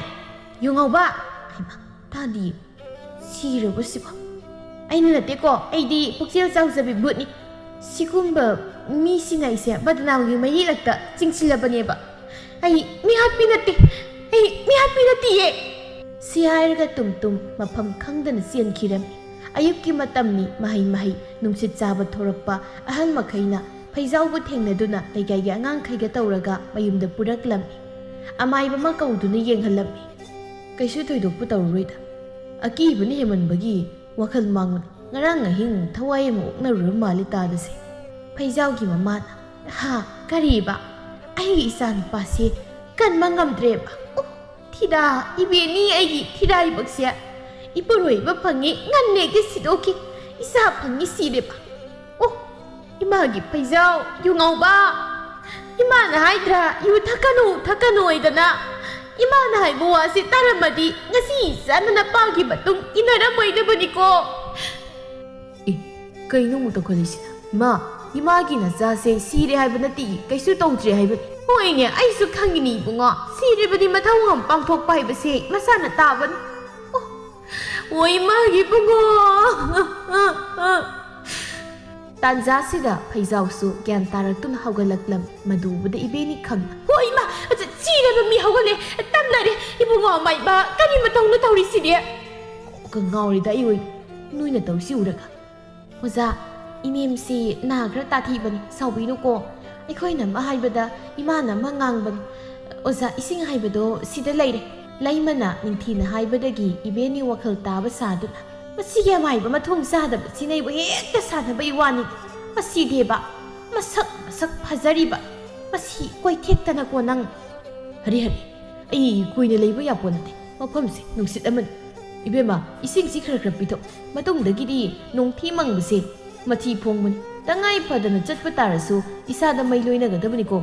ꯌꯨ ꯉꯥꯎꯕ!" ꯍꯩꯃꯥ, ꯇꯥꯗꯤꯌꯦ꯫ ꯁꯤꯔꯕꯣ ꯁꯤꯕꯣ? ꯑꯩꯅ ꯅꯠꯇꯦꯀꯣ, ꯑꯩꯗꯤ ꯄꯨꯛꯆꯦꯜ ꯆꯥꯎꯖꯕꯤ ꯕꯨꯠꯅꯤ꯫ ꯁꯤꯒꯨꯝꯕ ꯃꯤꯁꯤꯅ ꯑꯩꯁꯦ ꯕꯗꯅꯥꯝꯒꯤ ꯃꯩꯔꯤꯂꯛꯇ ꯆꯤꯡꯁꯤꯜꯂꯕꯅꯦꯕ꯫ "ꯑꯩ ꯃꯤꯍꯥꯠꯄꯤ ꯅꯠꯇꯦ, ꯑꯩ ꯃꯤꯍꯥꯠꯄꯤ ꯅꯠꯇꯤꯌꯦ!" ꯁꯤ ꯍꯥꯏꯔꯒ ꯇꯨꯝꯇꯨꯝ ꯃꯐꯝ ꯈꯪꯗꯅ ꯆꯦꯟꯈꯤꯔꯝꯃꯤ꯫ ꯑꯌꯨꯛꯀꯤ ꯃꯇꯝꯅꯤ, ꯃꯍꯩ ꯃꯍꯩ ꯅꯨꯡꯁꯤꯠ ꯆꯥꯕ ꯊꯣꯔꯛꯄ ꯑꯍꯜ ꯃꯈꯩꯅ ꯐꯩꯖꯥꯎꯕꯨ ꯊꯦꯡꯅꯗꯨꯅ ꯂꯩꯀꯥꯏꯒꯤ ꯑꯉꯥꯡꯈꯩꯒ ꯇꯧꯔꯒ ꯃꯌꯨꯝꯗ ꯄꯨꯔꯛꯂꯝꯃꯤ꯫ ꯑꯃꯥꯏꯕ ꯑꯃ ꯀꯧꯗꯨꯅ ꯌꯦꯡꯍꯜꯂꯝꯃꯤ꯫ "ꯀꯩꯁꯨ ꯊꯣꯏꯗꯣꯛꯄ ꯇꯧꯔꯔꯣꯏꯗ꯫ ꯑꯀꯤꯕꯅ ꯍꯦꯟꯃꯟꯕꯒꯤ ꯋꯥꯈꯜ ꯃꯥꯡꯕꯅꯤ꯫ ꯉꯔꯥꯡ ꯑꯍꯤꯡ ꯊꯋꯥꯏ ꯑꯃ ꯑꯣꯛꯅꯔꯨꯔ ꯃꯥꯜꯂꯤ ꯇꯥꯗꯁꯦ꯫" ꯐꯩꯖꯥꯎꯒꯤ ꯃꯃꯥꯅ, "ꯍꯥ, ꯀꯔꯤꯕ? ꯑꯩꯒꯤ ꯏꯆꯥ ꯅꯨꯄꯥꯁꯦ ꯀꯟꯕ ꯉꯝꯗ꯭ꯔꯦꯕ꯫ ꯑꯣ, ꯊꯤꯔꯥ, ꯏꯕꯦꯟꯅꯤ ꯑꯩꯒꯤ ꯊꯤꯔꯥꯏꯕꯛꯁꯦ꯫ ꯏꯄꯨꯔꯣꯏꯕ ꯐꯪꯉꯤ, ꯉꯟꯅ ꯍꯦꯛꯇ ꯁꯤꯗꯣꯛꯈꯤ꯫ ꯏꯆꯥ ꯐꯪꯉꯤ ꯁꯤꯔꯦꯕ꯫ ꯑꯣ, ꯏꯃꯥꯒꯤ ꯐꯩꯖꯥꯎ, ꯌꯨ ꯉꯥꯎꯕ꯫ ꯏꯃꯥꯅ ꯍꯥꯏꯗ꯭ꯔꯥ, ꯌꯨ ꯊꯛꯀꯅꯨ, ꯊꯛꯀꯅꯨ ꯍꯥꯏꯗꯅ? ꯏꯃꯥꯅ ꯍꯥꯏꯕ ꯋꯥꯁꯤ ꯇꯥꯔꯝꯃꯗꯤ ꯉꯁꯤ ꯏꯆꯥꯅ ꯅꯄꯥꯒꯤ ꯃꯇꯨꯡ ꯏꯟꯅꯔꯝꯃꯣꯏꯗꯕꯅꯤꯀꯣ꯫" "ꯑꯦ, ꯀꯩꯅꯣ ꯑꯃꯨꯛ ꯇꯧꯈꯠꯂꯤꯁꯤꯅ? ꯏꯃꯥ, ꯏꯃꯥꯒꯤ ꯅꯆꯥꯁꯦ ꯁꯤꯔꯦ ꯍꯥꯏꯕ ꯅꯠꯇꯦ, ꯀꯩꯁꯨ ꯇꯧꯗ꯭ꯔꯦ ꯍꯥꯏꯕꯅꯤ꯫" "ꯍꯣꯏꯅꯦ, ꯑꯩꯁꯨ ꯈꯪꯉꯤꯅꯤ ꯏꯕꯨꯡꯉꯣ, ꯁꯤꯔꯕꯗꯤ ꯃꯊꯧ ꯑꯃ ꯄꯥꯡꯊꯣꯛꯄ ꯍꯥꯏꯕꯁꯦ ꯃꯁꯥꯅ ꯇꯥꯕꯅꯤ꯫ ꯑꯣ, ꯑꯣ, ꯏꯃꯥꯒꯤ ꯏꯕꯨꯡꯉꯣ!" ꯇꯥꯟꯖꯥꯁꯤꯗ ꯐꯩꯖꯥꯎꯁꯨ ꯒ꯭ꯌꯥꯟ ꯇꯥꯔꯛꯇꯨꯅ ꯍꯧꯒꯠꯂꯛꯂꯝꯃꯤ꯫ ꯃꯗꯨ ꯎꯕꯗ ꯏꯕꯦꯟꯅꯤ ꯈꯪꯅ, "ꯍꯣ ꯏꯃꯥ, ꯑꯗꯨ ꯁꯤꯔꯕ ꯃꯤ ꯍꯧꯒꯠꯂꯦ, ꯇꯝꯅꯔꯦ꯫ ꯏꯕꯨꯡꯉꯣ ꯑꯃꯥꯏꯕ, ꯀꯔꯤ ꯃꯇꯧꯅꯣ ꯇꯧꯔꯤꯁꯤꯗꯤ?" ꯀꯣꯛꯀ ꯉꯥꯎꯔꯦꯗ ꯑꯩ ꯑꯣꯏꯅ ꯅꯣꯏꯅ ꯇꯧꯔꯤꯁꯤ ꯎꯔꯒ꯫ "ꯑꯣꯖꯥ, ꯏꯅꯦꯝꯁꯤ ꯅꯥ ꯈꯔ ꯇꯥꯊꯤꯕꯅꯤ, ꯁꯥꯎꯕꯤꯅꯨꯀꯣ꯫ ꯑꯩꯈꯣꯏꯅ ꯑꯃ ꯍꯥꯏꯕꯗ ꯏꯃꯥꯅ ꯑꯃ ꯉꯥꯡꯕꯅꯤ꯫ ꯑꯣꯖꯥ, ꯏꯁꯤꯡ ꯍꯥꯏꯕꯗꯣ ꯁꯤꯗ ꯂꯩꯔꯦ꯫ ꯂꯩꯃꯅ ꯅꯤꯡꯊꯤꯅ ꯍꯥꯏꯕꯗꯒꯤ ꯏꯕꯦꯟꯅꯤ ꯋꯥꯈꯜ ꯇꯥꯕ ꯁꯥꯗꯨꯅ, "ꯃꯁꯤꯒꯤ ꯑꯃꯥꯏꯕ ꯃꯊꯣꯡ ꯆꯥꯗꯕꯁꯤꯅ ꯑꯩꯕꯨ ꯍꯦꯛꯇ ꯁꯥꯟꯅꯕꯩ ꯋꯥꯅꯤ꯫ ꯃꯁꯤꯗꯦꯕ ꯃꯁꯛ ꯃꯁꯛ ꯐꯖꯔꯤꯕ꯫ ꯃꯁꯤ ꯀꯣꯏꯊꯦꯛꯇꯅꯀꯣ ꯅꯪ"꯫ "ꯍꯔꯦ ꯍꯔꯦ, ꯑꯩ ꯀꯨꯏꯅ ꯂꯩꯕ ꯌꯥꯄꯣ ꯅꯠꯇꯦ꯫ ꯃꯐꯝꯁꯦ ꯅꯨꯡꯁꯤꯠ ꯑꯃꯅꯤ꯫ ꯏꯕꯦꯝꯃ, ꯏꯁꯤꯡꯁꯤ ꯈꯔ ꯈꯔ ꯄꯤꯊꯛ꯫ ꯃꯇꯨꯡꯗꯒꯤꯗꯤ ꯅꯣꯡꯊꯤ ꯃꯪꯕꯁꯦ ꯃꯊꯤ ꯐꯣꯡꯕꯅꯤ꯫ ꯇꯉꯥꯏ ꯐꯗꯅ ꯆꯠꯄ ꯇꯥꯔꯁꯨ ꯏꯁꯥꯗ ꯃꯩ ꯂꯣꯏꯅꯒꯗꯕꯅꯤꯀꯣ꯫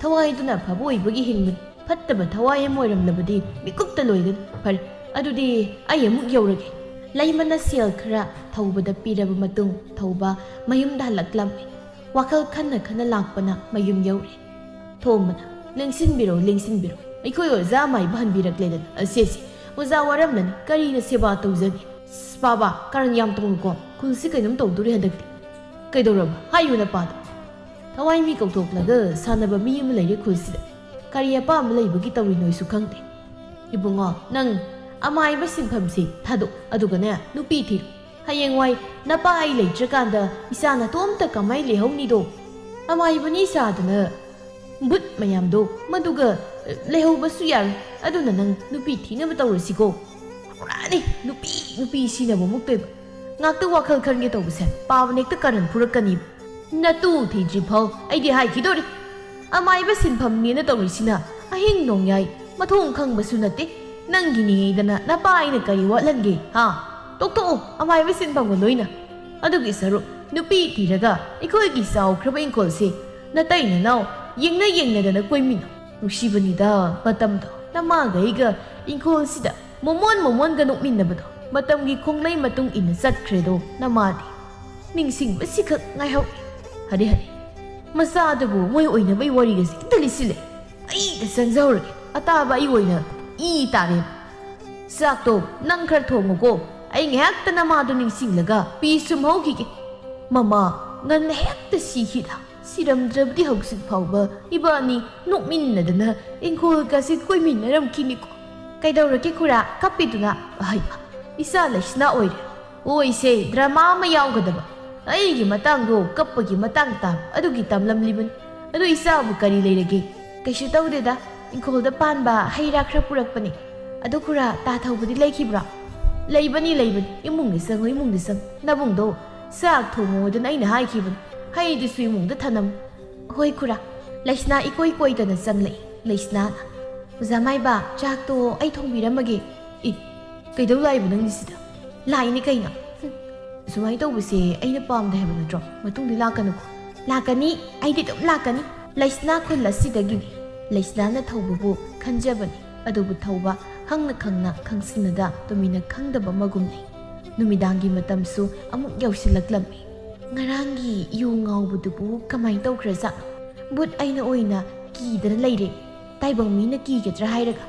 ꯊꯋꯥꯏꯗꯨꯅ ꯑꯐꯕ ꯑꯣꯏꯕꯒꯤ ꯍꯤꯡꯕꯅꯤ꯫ ꯐꯠꯇꯕ ꯊꯋꯥꯏ ꯑꯃ ꯑꯣꯏꯔꯝꯂꯕꯗꯤ ꯃꯤꯀꯨꯞꯇ ꯂꯣꯏꯒꯅꯤ꯫ ꯐꯔꯦ, ꯑꯗꯨꯗꯤ ꯑꯩ ꯑꯃꯨꯛ ꯌꯧꯔꯒꯦ"꯫ ꯂꯩꯃꯅ ꯁꯦꯜ ꯈꯔ ꯊꯧꯕꯗ ꯄꯤꯔꯕ ꯃꯇꯨꯡ ꯊꯧꯕ ꯃꯌꯨꯝꯗ ꯍꯜꯂꯛꯂꯝꯃꯤ꯫ ꯋꯥꯈꯜ ꯈꯟꯅ ꯈꯟꯅ ꯂꯥꯛꯄꯅ ꯃꯌꯨꯝ ꯌꯧꯔꯦ꯫ ꯊꯣꯝꯕꯅ, "ꯂꯦꯡꯁꯤꯟꯕꯤꯔꯣ, ꯂꯦꯡꯁꯤꯟꯕꯤꯔꯣ꯫ ꯑꯩꯈꯣꯏ ꯑꯣꯖꯥ ꯑꯃꯥꯏꯕ ꯍꯟꯕꯤꯔꯛꯂꯦꯗꯅ꯫ ꯑꯁꯦ, ꯑꯁꯦ, ꯑꯣꯖꯥ ꯋꯥꯔꯝꯂꯅꯤ꯫ ꯀꯔꯤꯅ ꯁꯦꯕꯥ ꯇꯧꯖꯅꯤ?" "ꯑꯁ, ꯄꯥꯕ, ꯀꯔꯟ ꯌꯥꯝ ꯇꯧꯅꯨꯀꯣ꯫ ꯈꯨꯜꯁꯤ ꯀꯩꯅꯣꯝ ꯇꯧꯗꯣꯔꯤ ꯍꯟꯗꯛꯇꯤ"꯫ "ꯀꯩꯗꯧꯔꯕ? ꯍꯥꯏꯌꯨ ꯅꯄꯥꯗꯣ"꯫ "ꯊꯋꯥꯏ ꯃꯤ ꯀꯧꯊꯣꯛꯂꯒ ꯁꯥꯟꯅꯕ ꯃꯤ ꯑꯃ ꯂꯩꯔꯦ ꯈꯨꯜꯁꯤꯗ꯫ ꯀꯔꯤ ꯑꯄꯥꯝꯕ ꯂꯩꯕꯒꯤ ꯇꯧꯔꯤꯅꯣꯏꯁꯨ ꯈꯪꯗꯦ꯫ ꯏꯕꯨꯡꯉꯣ, ꯅꯪ ꯑꯃꯥꯏꯕ ꯁꯤꯟꯐꯝꯁꯤ ꯊꯥꯗꯣꯛ, ꯑꯗꯨꯒꯅꯦ, ꯅꯨꯄꯤ ꯊꯤꯔꯣ꯫ ꯍꯌꯦꯡꯋꯥꯏ ꯅꯄꯥ ꯑꯩ ꯂꯩꯇ꯭ꯔꯀꯥꯟꯗ ꯏꯆꯥ ꯅꯇꯣꯝꯇ ꯀꯃꯥꯏ ꯂꯩꯍꯧꯅꯤꯗꯣ? ꯑꯃꯥꯏꯕꯅꯤ ꯁꯥꯗꯅ ꯕꯨꯠ ꯃꯌꯥꯝꯗꯣ ꯃꯗꯨꯒ, ꯑ, ꯂꯩꯍꯧꯕꯁꯨ ꯌꯥꯔꯣꯏ꯫ ꯑꯗꯨꯅ ꯅꯪ ꯅꯨꯄꯤ ꯊꯤꯅꯕ ꯇꯧꯔꯁꯤꯀꯣ"꯫ "ꯄꯨꯔꯥꯅꯤ, ꯅꯨꯄꯤ, ꯅꯨꯄꯤ ꯁꯤꯅꯕ ꯃꯨꯛꯇꯣꯏꯕ꯫ ꯉꯥꯛꯇ ꯋꯥꯈꯜ ꯈꯟꯒꯦ ꯇꯧꯕꯁꯦ ꯄꯥꯕꯅ ꯍꯦꯛꯇ ꯀꯔꯟ ꯐꯨꯔꯛꯀꯅꯤꯕ꯫ ꯅꯇꯨ ꯊꯤꯗ꯭ꯔꯤ ꯐꯥꯎ ꯑꯩꯗꯤ ꯍꯥꯏꯈꯤꯗꯣꯔꯤ꯫ ꯑꯃꯥꯏꯕ ꯁꯤꯟꯐꯝꯅꯦꯅ ꯇꯧꯔꯤꯁꯤꯅ ꯑꯍꯤꯡ ꯅꯣꯡꯌꯥꯏ ꯃꯊꯣꯡ ꯈꯪꯕꯁꯨ ꯅꯠꯇꯦ꯫ ꯅꯪꯒꯤꯅꯦꯗꯅ ꯅꯄꯥ ꯑꯩꯅ ꯀꯔꯤ ꯋꯥꯠꯍꯟꯒꯦ, ꯍꯥ? ꯇꯣꯛꯊꯣꯛꯑꯣ ꯑꯃꯥꯏꯕ ꯁꯤꯟꯐꯝꯒ ꯂꯣꯏꯅ꯫ ꯑꯗꯨꯒꯤ ꯁꯔꯨꯛ ꯅꯨꯄꯤ ꯊꯤꯔꯒ ꯑꯩꯈꯣꯏꯒꯤ ꯆꯥꯎꯈ꯭ꯔꯕ ꯏꯪꯈꯣꯜꯁꯦ ꯅꯇꯩ ꯅꯅꯥꯎ ꯌꯦꯡꯅ ꯌꯦꯡꯅꯗꯅ ꯀꯣꯏꯃꯤꯟꯅꯧ"꯫ ꯅꯨꯡꯁꯤꯕꯅꯤꯗ ꯃꯇꯝꯗꯣ꯫ ꯅꯃꯥꯒ ꯑꯩꯒ ꯏꯪꯈꯣꯜꯁꯤꯗ ꯃꯣꯃꯣꯟ ꯃꯣꯃꯣꯟꯒ ꯅꯣꯛꯃꯤꯟꯅꯕꯗꯣ꯫ ꯃꯇꯝꯒꯤ ꯈꯣꯡꯂꯩ ꯃꯇꯨꯡ ꯏꯟꯅ ꯆꯠꯈ꯭ꯔꯦꯗꯣ ꯅꯃꯥꯗꯤ꯫ ꯅꯤꯡꯁꯤꯡꯕꯁꯤꯈꯛ ꯉꯥꯏꯍꯧꯔꯦ꯫ ꯍꯔꯦ ꯍꯔꯦ, ꯃꯆꯥꯗꯨꯕꯨ ꯃꯣꯏ ꯑꯣꯏꯅꯕꯩ ꯋꯥꯔꯤꯒꯁꯦ ꯍꯦꯛꯇ ꯂꯤꯁꯤꯜꯂꯦ꯫ ꯑꯩ ꯍꯦꯛꯇ ꯆꯪꯖꯍꯧꯔꯒꯦ꯫ ꯑꯇꯥꯕ ꯑꯩ ꯑꯣꯏꯅ ꯏ ꯇꯥꯔꯦ꯫ "ꯆꯥꯛꯇꯣ ꯅꯪ ꯈꯔ ꯊꯣꯡꯉꯨꯀꯣ꯫ ꯑꯩ ꯉꯥꯏꯍꯥꯛꯇ ꯅꯃꯥꯗꯣ ꯅꯤꯡꯁꯤꯡꯂꯒ ꯐꯤ ꯁꯨꯝ ꯍꯧꯈꯤꯒꯦ"꯫ ꯃꯃꯥ ꯉꯟꯅ ꯍꯦꯛꯇ ꯁꯤꯈꯤꯗ꯫ ꯁꯤꯔꯝꯗ꯭ꯔꯕꯗꯤ ꯍꯧꯖꯤꯛ ꯐꯥꯎꯕ ꯏꯕꯥꯅꯤ ꯅꯣꯛꯃꯤꯟꯅꯗꯅ ꯏꯪꯈꯣꯜꯒꯁꯦ ꯀꯣꯏꯃꯤꯟꯅꯔꯝꯈꯤꯅꯤꯀꯣ꯫ "ꯀꯩꯗꯧꯔꯒꯦ ꯈꯨꯔꯥ, ꯀꯞꯄꯤꯗꯨꯅ?" "ꯑꯍꯩ, ꯏꯆꯥ ꯂꯩꯁꯅꯥ ꯑꯣꯏꯔꯦ꯫ ꯑꯣꯏꯁꯦ, ꯗ꯭ꯔꯃꯥ ꯑꯃ ꯌꯥꯎꯒꯗꯕ꯫ ꯑꯩꯒꯤ ꯃꯇꯥꯡꯗꯣ ꯀꯞꯄꯒꯤ ꯃꯇꯥꯡ ꯇꯥꯕ ꯑꯗꯨꯒꯤ ꯇꯝꯂꯝꯂꯤꯕꯅꯤ"꯫ ꯑꯗꯨ ꯏꯆꯥꯕꯨ ꯀꯔꯤ ꯂꯩꯔꯒꯦ? ꯀꯩꯁꯨ ꯇꯧꯗꯦꯗ, ꯏꯪꯈꯣꯜꯗ ꯄꯥꯟꯕ ꯍꯩ ꯔꯥ ꯈꯔ ꯄꯨꯔꯛꯄꯅꯦ꯫ ꯑꯗꯨ ꯈꯨꯔꯥ, ꯇꯥ ꯊꯧꯕꯗꯤ ꯂꯩꯈꯤꯕ꯭ꯔꯣ? ꯂꯩꯕꯅꯤ, ꯂꯩꯕꯅꯤ꯫ ꯏꯃꯨꯡꯗ ꯆꯪꯉꯨ, ꯏꯃꯨꯡꯗ ꯆꯪꯉꯨ꯫ ꯅꯕꯨꯡꯗꯣ ꯆꯥꯛ ꯊꯣꯡꯉꯣꯗꯅ ꯑꯩꯅ ꯍꯥꯏꯈꯤꯕꯅꯤ꯫ ꯍꯩꯗꯨꯁꯨ ꯏꯃꯨꯡꯗ ꯊꯅꯝꯃꯨ꯫ ꯍꯣꯏ ꯈꯨꯔꯥ꯫ ꯂꯩꯁꯅꯥ ꯏꯀꯣꯏ ꯀꯣꯏꯗꯅ ꯆꯪꯂꯛꯏ꯫ ꯂꯩꯁꯅꯥꯅ, "ꯑꯣꯖꯥ ꯃꯥꯏꯕ, ꯆꯥꯛꯇꯣ ꯑꯩ ꯊꯣꯡꯕꯤꯔꯝꯃꯒꯦ"꯫ "ꯏ, ꯀꯩꯗꯧ ꯂꯥꯛꯏꯕ ꯅꯪꯗꯤ ꯁꯤꯗ?" "ꯂꯥꯛꯏꯅꯤ ꯀꯩꯅꯣ꯫ ꯍꯨꯝ, ꯁꯨꯃꯥꯏꯅ ꯇꯧꯕꯁꯦ ꯑꯩꯅ ꯄꯥꯝꯗꯦ ꯍꯥꯏꯕ ꯅꯠꯇ꯭ꯔꯣ? ꯃꯇꯨꯡꯗꯤ ꯂꯥꯛꯀꯅꯨꯀꯣ"꯫ "ꯂꯥꯛꯀꯅꯤ, ꯑꯩꯗꯤ ꯑꯗꯨꯝ ꯂꯥꯛꯀꯅꯤ"꯫ ꯂꯩꯁꯅꯥ ꯈꯨꯜ ꯑꯁꯤꯗꯒꯤꯅꯤ꯫ ꯂꯩꯁꯅꯥꯅ ꯊꯧꯕꯕꯨ ꯈꯟꯖꯕꯅꯤ, ꯑꯗꯨꯕꯨ ꯊꯧꯕ ꯈꯪꯅ ꯈꯪꯅ, ꯈꯪꯁꯤꯟꯅꯗ, ꯇꯨꯃꯤꯟꯅ ꯈꯪꯗꯕ ꯑꯃꯒꯨꯝ ꯂꯩ꯫ ꯅꯨꯃꯤꯗꯥꯡꯒꯤ ꯃꯇꯝꯁꯨ ꯑꯃꯨꯛ ꯌꯧꯁꯤꯜꯂꯛꯂꯝꯃꯤ꯫ ꯉꯔꯥꯡꯒꯤ ꯌꯨ ꯉꯥꯎꯕꯗꯨꯕꯨ ꯀꯃꯥꯏ ꯇꯧꯈ꯭ꯔꯖꯥꯠꯅꯣ? ꯕꯨꯠ ꯑꯩꯅ ꯑꯣꯏꯅ ꯀꯤꯗꯅ ꯂꯩꯔꯦ꯫ ꯇꯥꯏꯕꯪ ꯃꯤꯅ ꯀꯤꯒꯗ꯭ꯔꯥ ꯍꯥꯏꯔꯒ,